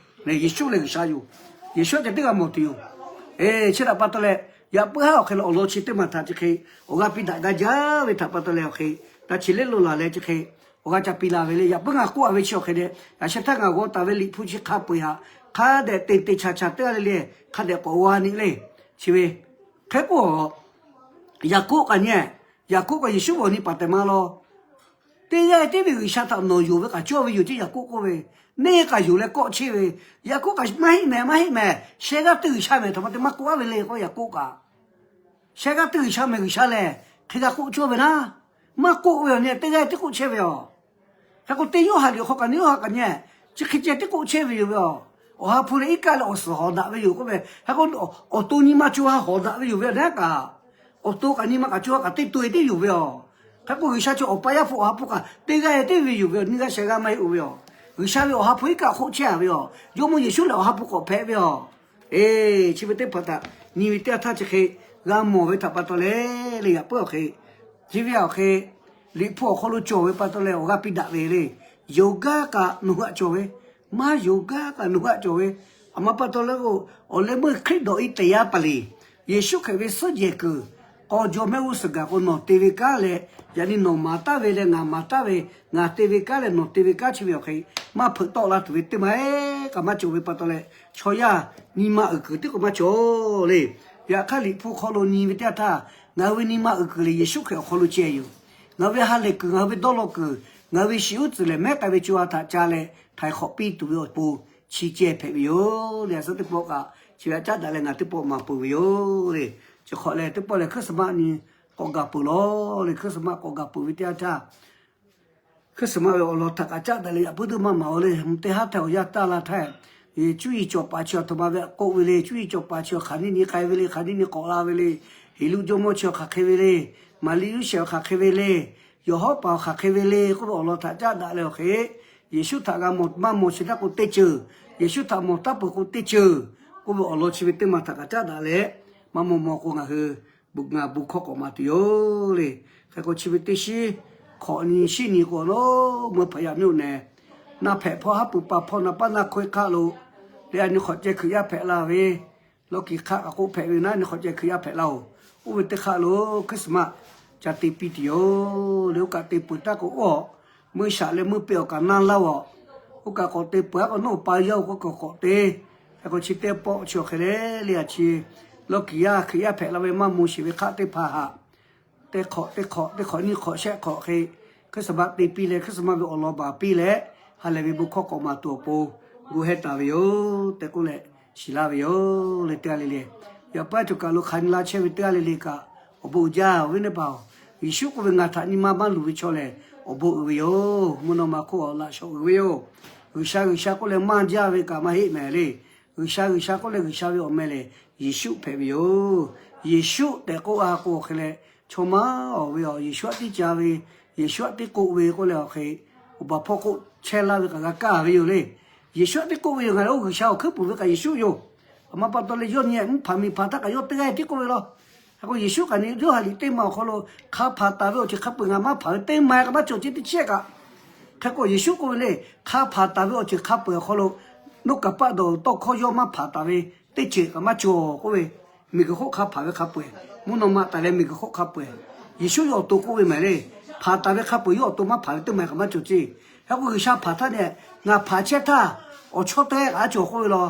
Yeˍsuˆ lehˬ G'uiˬsha yoˬ. Yeˍsuˆ ceh teˇ g'a mawˬ tuˬ yoˬ. Chi htaꞈ pa taw leh, yaꞈ puiˉ haˉ awˬ hk'e leh awˬ lawn chi teˇ maˬ htaꞈ chi hk'e awˬ g'aˇ piˇ daꞈ gaˇ jaˇ ve htaꞈ pa taw leh awˬ hk'e, taꞈ chi leh lo laˬ leh chi hk'e awˬ g'aˇ ca piˇ la ve le. Yaꞈ puiˉ ngaˬ k'oˆ a ve chi awˬ hk'e leh, yaꞈ sheh htaˇ ngaˬ g'aw taˍ ve Liꞈ hpu chi hk'a peu-eˬ htaꞈ hk'a dehꞈ te te cha cha teˇ g'aˇ le le hk'a dehꞈ k'awꞈ g'a nyi le. Chi ve hk'e k'o, Yaˍkoˆ kaꞈ nyi, Yaˍkoˆ kaꞈ Yeˍsuˆ awˬ nyi paˍ tehꞈ maˇ law. Teˇ g'aˇ teˇ ve G'uiˬsha htaꞈ nawˬ yonˍ ve kaꞈ cawˇ ve yoˬ ceˇ Yaˍkoˆ k'oˆ ve. Neˇ kaꞈ yonˍ leh kawˆ chehˇ ve. Yaˍkoˆ kaꞈ maˇ heˆ mehˍ, maˇ heˆ mehˍ, sheh g'aˇ teˇ G'uiˬsha mehˍ htaꞈ ma te maˇ k'oˆ a ve le k'o Yaˍkoˆ kaꞈ sheh g'aˇ teˇ G'uiˬsha mehˍ G'uiˬsha lehˬ hk'e g'a k'oˆ cawˇ ve naˉ, maˇ k'oˆ ve awˬ nyi teˇ g'aˇ teˇ k'oˆ chehˇ ve yoˬ. Hk'e k'o teˇ Yoˇhanˬ liꞈ hk'aw kaꞈ nyi, Yoˇhanˬ kaꞈ nyi, chi hk'e ceh teˇ k'oˆ chehˇ ve yoˬ ve yoˬ. Awˬ ha hpu leh iˉ kaˆ leh awˬ suhˍ hawˍ daꞈ ve yoˬ k'oˆ ve. Hk'e k'o awˬ to nyi ma co ha hawˍ daꞈ ve yoˬ ve yoˬ. Neˇ kaꞈ awˬ to kaꞈ nyi ma kaꞈ co ha kaꞈ teˇ to e teˇ yoˬ ve yoˬ. Hk'e k'o G'uiˬsha chi Awˬ pa Yaˇ hpu Awˬ ha hpu kaꞈ teˇ g'aˇ teˇ ve yoˬ ve yoˬ. Neˇ g'aˇ sheh g'aˇ maˇ heˆ-oˬ ve yoˬ. G'uiˬsha ve Awˬ ha hpu iˉ kaˆ hk'oˆ chehˇ a ve yoˬ. Jawˇmawˇ Yeˍsuˆ lehˬ Awˬ ha hpu k'awꞈ hpehꞈ ve yoˬ. Eˬ, chi ve teˇ hpaˍ htaꞈ nyi ve teˇ yanˇ htaˇ chi hk'e g'a mawˬ ve htaꞈ pa taw leh le, yaꞈ puiˉ awˬ hk'e, chi ve awˬ hk'e, Liꞈ hpu awˬ hk'aw lo cawˬ ve pa taw leh awˬ g'aˇ piˇ daꞈ ve le. Yonˍ gaˇ kaꞈ nawˬ hui htaꞈ cawˬ ve, maˇ yonˍ gaˇ kaꞈ nawˬ hui htaꞈ cawˬ ve. Aˬ ma pa taw leh k'o, awˬ leh meuˇ Hkriꞈ dawꞈ e teꞈ yaˇ paˍ le, Yeˍsuˆ Hkriꞈ ve suhˉ jehˬ kuiˬ k'aw jaw mehˆ g'uˇ suhˍ gaˬ k'o nawˬ te ve kanˉ leh, yaꞈ nyi nawˬ maˍ taˉ ve leh ngaˬ maˍ taˉ ve, ngaˬ te ve kanˉ leh nawˬ te ve kanˉ chi ve awˬ hk'e maˇ hpeuꞈ tawˆ la tuˬ ve teˇ maˬ ehˉ kaꞈ maˇ cawˬ ve pa taw leh, chaw yaˇ nyi ma uiˍ kuiˬ teˇ k'o maˇ cawˬ le. Yaꞈ hk'aˇ Liꞈ hpu hk'aw lo nyi ve teˇ yanˇ htaˇ, ngaˬ hui ve nyi ma uiˍ kuiˬ lehˬ Yeˍsuˆ Hkriꞈ awˬ hk'aw lo ceh yoˬ. Ngaˬ hui ve ha lehˬ kuiˬ, ngaˬ hui ve dawˇ law kuiˬ, ngaˬ hui ve shiˍ uˉ tcuhˍ lehˬ mehˉ k'ai ve co ha htaꞈ ca leh htaiˍ hk'awꞈ piˇ tuˬ ve awˬ pon chi ceh hpehꞈ ve yoˬ le. A suhˉ teˇ pawˆ kaꞈ chi ve aꞈ caˉ daꞈ leh ngaˬ teˇ pawˆ maˍ peuˬ ve yoˬ le. Chi hk'awꞈ lehˬ teˇ pawˆ lehˬ Christmas nyi k'awꞈ gaˬ peuˬ lawˬ le. Christmas k'awꞈ gaˬ peuˬ ve teˇ yanˇ htaˇ, Christmas ve awˬ lawn htaꞈ kaꞈ caˉ daꞈ leh yaꞈ puiˉ teˇ maˇ maˍ-oˬ le. Teˇ haˉ htaˇ awˬ yanˇ taˇ la htaˇ, cuˇ yiˍ cawˬ paˍ chi awˬ htoꞈ ma ve k'oˆ ve le. Cuˇ yiˍ cawˬ paˍ chi awˬ hk'aˬ niˇ ni k'ai ve le, hk'aˬ niˇ ni k'awꞈ la ve le. Heˍluˆ jawˇmawˇ chi awˬ hk'aˬ hk'e ve le. Maˍriˆ Yoˇsehꞈ awˬ hk'aˬ hk'e ve le. Yawˬ hawˉ paˍ awˬ hk'aˬ hk'e ve le k'oˆ ve awˬ lawn htaꞈ caˉ daꞈ leh awˬ hk'e, Yeˍsuˆ htaꞈ g'a mawˬ maˇ mawˬ chi htaˇ k'o teˇ ceuˬ, Yeˍsuˆ htaꞈ mawˬ taˉ peuˬ k'o teˇ ceuˬ k'oˆ ve awˬ lawn chi ve teˇ maˬ htaꞈ kaꞈ caˉ daꞈ leh, maˇ mawˬ mawˬ k'o ngaˬ hui ngaˬ bon hkawˇ k'awꞈ maˍ tuˬ yoˬ le. Hk'e k'o chi ve teˇ shiˉ hk'awꞈ nyi shiˉ nyi k'o lo, meuˇ hpaˍ yaꞈ miˇ-oˬ nehˬ, naˆ hpehꞈ hpawˇ haˉ pui pa hpawˇ naˍ paˉ naˆ hkawehˇ hk'aˆ lo, teˇ g'aˇ nyi hk'awꞈ ceh hkui yaˇ hpehꞈ la ve, lawˇ kiˬ hk'aˆ kaꞈ k'oˆ hpehꞈ ve naˉ, nyi hk'awꞈ ceh hkui yaˇ hpehꞈ la-oˬ. Oˇ ve teˇ hk'aˆ lo Christmas ca te piˇ tuˬ yoˬ le. Oˇ kaꞈ te peuˬ htaˇ k'o, oˇ meuˇ shaꞈ leh meuˇ peˆ awˬ kaꞈ naˇ laˇ-oˬ. Oˇ kaꞈ k'awꞈ te peuˬ-aˉ k'o, nawˬ pa yaˇ-oˬ k'oˆ kaꞈ k'awꞈ te. Hk'e k'o chi teˇ pawˆ chi awˬ hk'e le le a chi, lawˇ kiˬ yaˇ hkui yaˇ hpehꞈ la ve maˇ moˬ sheˍ ve hk'aˆ teˇ hpaˍ htaꞈ teˇ hk'awꞈ teˇ hk'awꞈ teˇ hk'awꞈ nyiˇ hk'awꞈ shehˆ hk'awꞈ hk'e, Christmas te piˇ leh Christmas ve awˬ lawn baˬ piˇ leh, ha lehˬ ve bon hkawˇ k'awꞈ maˍ tuˬ awˬ pon gu heh taˍ ve yoˬ tehꞈ k'oˆ leh shiˍ laˇ ve yoˬ le. Teˇ g'aˇ le le, yaꞈ puiˉ cawˬ kaˬ lo hk'aˬ nyi la chehˇ ve teˇ g'aˇ le le kaꞈ awˬ bon uiˍ jaˇ-oˬ ve neˇ paˍ-oˬ. Yeˍsuˆ k'oˆ ve, Ngaˬ htaꞈ nyi ma maˇ luˬ ve chaw lehˬ awˬ bon uiˍ ve yoˬ. Mvuhˇ naw ma hk'oˆ awˬ laꞈ shawˍ uiˍ ve yoˬ. G'uiˬsha G'uiˬsha k'oˆ leh maˇ jaˇ ve kaꞈ maˇ heˆ mehˍ le. G'uiˬsha G'uiˬsha k'oˆ leh G'uiˬsha ve awˬ meh lehˬ Yeˍsuˆ hpehꞈ ve yoˬ. Yeˍsuˆ tehꞈ k'oˆ a k'o hk'e leh, chaw maˇ awˬ ve awˬ Yeˍsuˆ aꞈ tiˉ ca ve, Yeˍsuˆ aꞈ tiˉ k'oˆ ve k'oˆ leh awˬ hk'e, awˬ baˬ hpawˇ k'oˆ chehˇ laˇ ve kaꞈ g'a kaˇ ve yoˬ le. Yeˍsuˆ aꞈ tiˉ k'oˆ ve yoˬ. Ngaˬ hui G'uiˬsha awˬ hkuiˉ puiˍ ve kaꞈ Yeˍsuˆ yoˬ. Aˬ ma pa taw leh yawˇ nyi mvuhˇ hpaˍ miˬ hpaˍ htaˇ kaꞈ yawˇ teˇ g'aˇ tiˉ k'oˆ ve law. Hk'e k'o Yeˍsuˆ kaꞈ nyi Yoˇhanˬ liꞈ teˇ maˬ awˬ hk'aw lo, hk'a hpanˍ taˍ ve awˬ ceuˬ hk'a peu-eˬ ngaˬ maˇ hpanˍ ve teˇ maˬ kaꞈ maˇ cawˬ ceˇ teˇ chehˇ kaꞈ. Hk'e k'o Yeˍsuˆ k'oˆ ve le, hk'a hpanˍ taˍ ve awˬ ceuˬ hk'a peu-eˬ awˬ hk'aw lo, noˉ kaˍ paˆ dawˬ tawˇ hkawˇ yawˇ maˇ hpanˍ taˍ ve teˇ ceuˬ kaꞈ maˇ cawˬ k'oˆ ve, miˬguiˬ hk'oˆ hk'a hpanˍ ve hk'a peu-eˬ, mvuhˇ naw ma taˍ leh miˬguiˬ hk'oˆ hk'a peu-eˬ, Yeˍsuˆ yawˇ awˬ to k'oˆ ve mehˍ le. Hpanˍ taˍ ve hk'a peu-eˬ yawˇ awˬ to maˇ hpanˍ ve teˇ maˬ kaꞈ maˇ cawˬ ceˇ. Hk'e k'o G'uiˬsha hpanˍ htaˇ nehˬ, ngaˬ hpanˍ chehˇ htaˇ awˬ chawˇ teˇ g'aˇ kaꞈ a cawˬ k'oˆ ve law.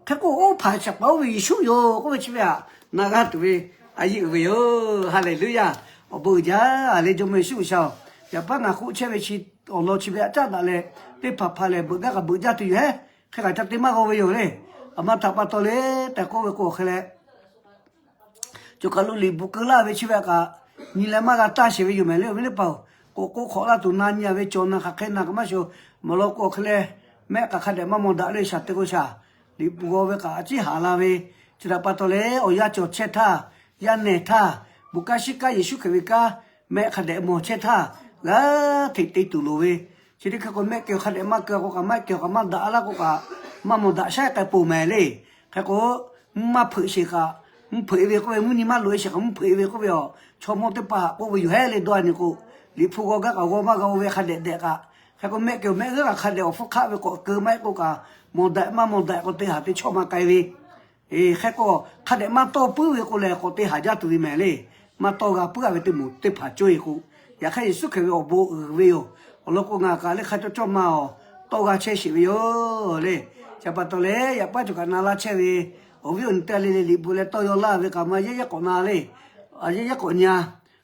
Hk'e k'o oˇ hpanˍ shaˍ paˍ oˇ ve Yeˍsuˆ yoˬ k'oˆ ve chi ve htaꞈ na g'a tuˬ ve a yeˇ uiˍ ve yoˬ. Haˍleˍluˆyaˇ. Awˬ bon uiˍ jaˇ le Jawˇmawˇ Yeˍsuˆ G'uiˬsha-oˬ. Yaꞈ hk'aˇ ngaˬ k'oˆ chehˇ ve chi awˬ lawn chi ve aꞈ caˉ daꞈ leh, teˇ hpaˍ hpaˍ lehˬ beuꞈ gaˇ kaꞈ beuꞈ jaˇ tuˬ yoˬ hehˉ. Hk'e kaꞈ ca te maˇ g'aw ve yoˬ le. Aˬ ma htaꞈ pa taw le tehꞈ k'oˆ ve k'o hk'e leh, cawˬ kaˬ lo liꞈ bvuhꞈ keu laˇ ve chi ve kaꞈ, nyi leh maˇ g'a taˇ sheˍ ve yoˬ mehˍ le. Awˬ viˉ teˇ hpaˍ-oˬ, k'o k'oˆ hk'awꞈ laˇ tuˬ na nyi-a ve cawˬ na hk'aˬ hk'e na kaꞈ maˇ shoˍ. Maˬ law k'o hk'e leh, mehˆ k'aꞈ hk'a dehꞈ maˇ mawˬ daꞈ le. Shaˍ te k'o shaˍ, liꞈ bvuhꞈ g'aw ve kaꞈ a ciˉ haˍ la ve, chi htaꞈ pa taw leh awˬ yanˇ cawˬ chehˇ htaˇ, yaˇ nehˬ htaˇ, bon kanˉ shiˉ kanˉ Yeˍsuˆ Hkriꞈ ve kanˉ mehˆ hk'a dehꞈ mawˬ chehˇ htaˇ, g'a hteꞈ te tuˬ loˍ ve, chi teˇ hk'e k'o mehˆ kehˬ hk'a dehꞈ maˇ keu k'o kaꞈ, mehˆ kehˬ kaꞈ maˇ daꞈ laˇ k'o kaꞈ, maˇ mawˬ daꞈ shaˉ k'ai peuˬ mehˍ le. Hk'e k'o, mvuhˇ maˇ hpeuꞈ sheˍ kaꞈ, mvuhˇ hpeuꞈ ve k'oˆ ve, mvuhˇ nyi maˇ loꞈ-e sheˍ kaꞈ mvuhˇ hpeuꞈ ve k'oˆ ve, chaw mawˇ teˇ hpaˍ htaꞈ k'oˆ ve yoˬ hehˉ le. Dawˇ-a nyi k'o, liꞈ hpu g'aw gaˇ kaꞈ g'aw maˇ g'a-o ve hk'a dehꞈ dehꞈ kaꞈ, hk'e k'o mehˆ kehˬ mehˆ g'uˇ kaꞈ hk'a dehꞈ awˬ hpfuhˇ hk'aˆ ve k'awꞈ keu maˇ heˆ k'o kaꞈ, mawˬ daꞈ maˇ mawˬ daꞈ k'o te haˍ te chawˇ ma k'ai ve Hk'e k'o, hk'a dehꞈ maˇ tawˇ puiˉ ve k'o lehˬ, k'awꞈ te haˍ jaˇ tuˬ ve mehˍ le. Maˇ tawˇ g'a puiˉ a ve teˇ moˍ teˇ hpaˍ cawˇ e k'o, yaꞈ hk'aˇ Yeˍsuˆ Hkriꞈ ve awˬ bon uiˍ ve yoˬ. Awˬ lawn k'o, ngaˬ kaꞈ lehˬ hk'a cawˇ cawˇ maˇ awˬ tawˇ g'a chehˇ sheˍ ve yoˬ le. Chi pa taw leh, yaꞈ paˉ cawˬ kaꞈ na laˇ chehˇ ve awˬ viˉ awˬ nyi teˇ g'aˇ le le liꞈ bvuhꞈ leh tawˇ yaw laˇ ve kaꞈ maˇ yehˉ yehˉ k'awꞈ na le. A yehˉ yehˉ k'awꞈ nyi a.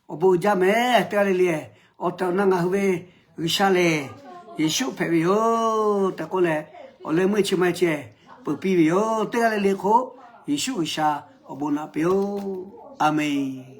Awˬ bon uiˍ jaˇ mehˍ teˇ g'aˇ le le. Awˬ tehˬ awˬ na ngaˬ hui ve G'uiˬsha lehˬ, Yeˍsuˆ hpehꞈ ve yoˬ tehꞈ k'oˆ leh, awˬ leh meuˇ chi ma ceh peuˬ piˇ ve yoˬ. Teˇ g'aˇ le le hk'oˆ Yeˍsuˆ G'uiˬsha awˬ bon naꞈ piˇ-oˆ. A menˬ.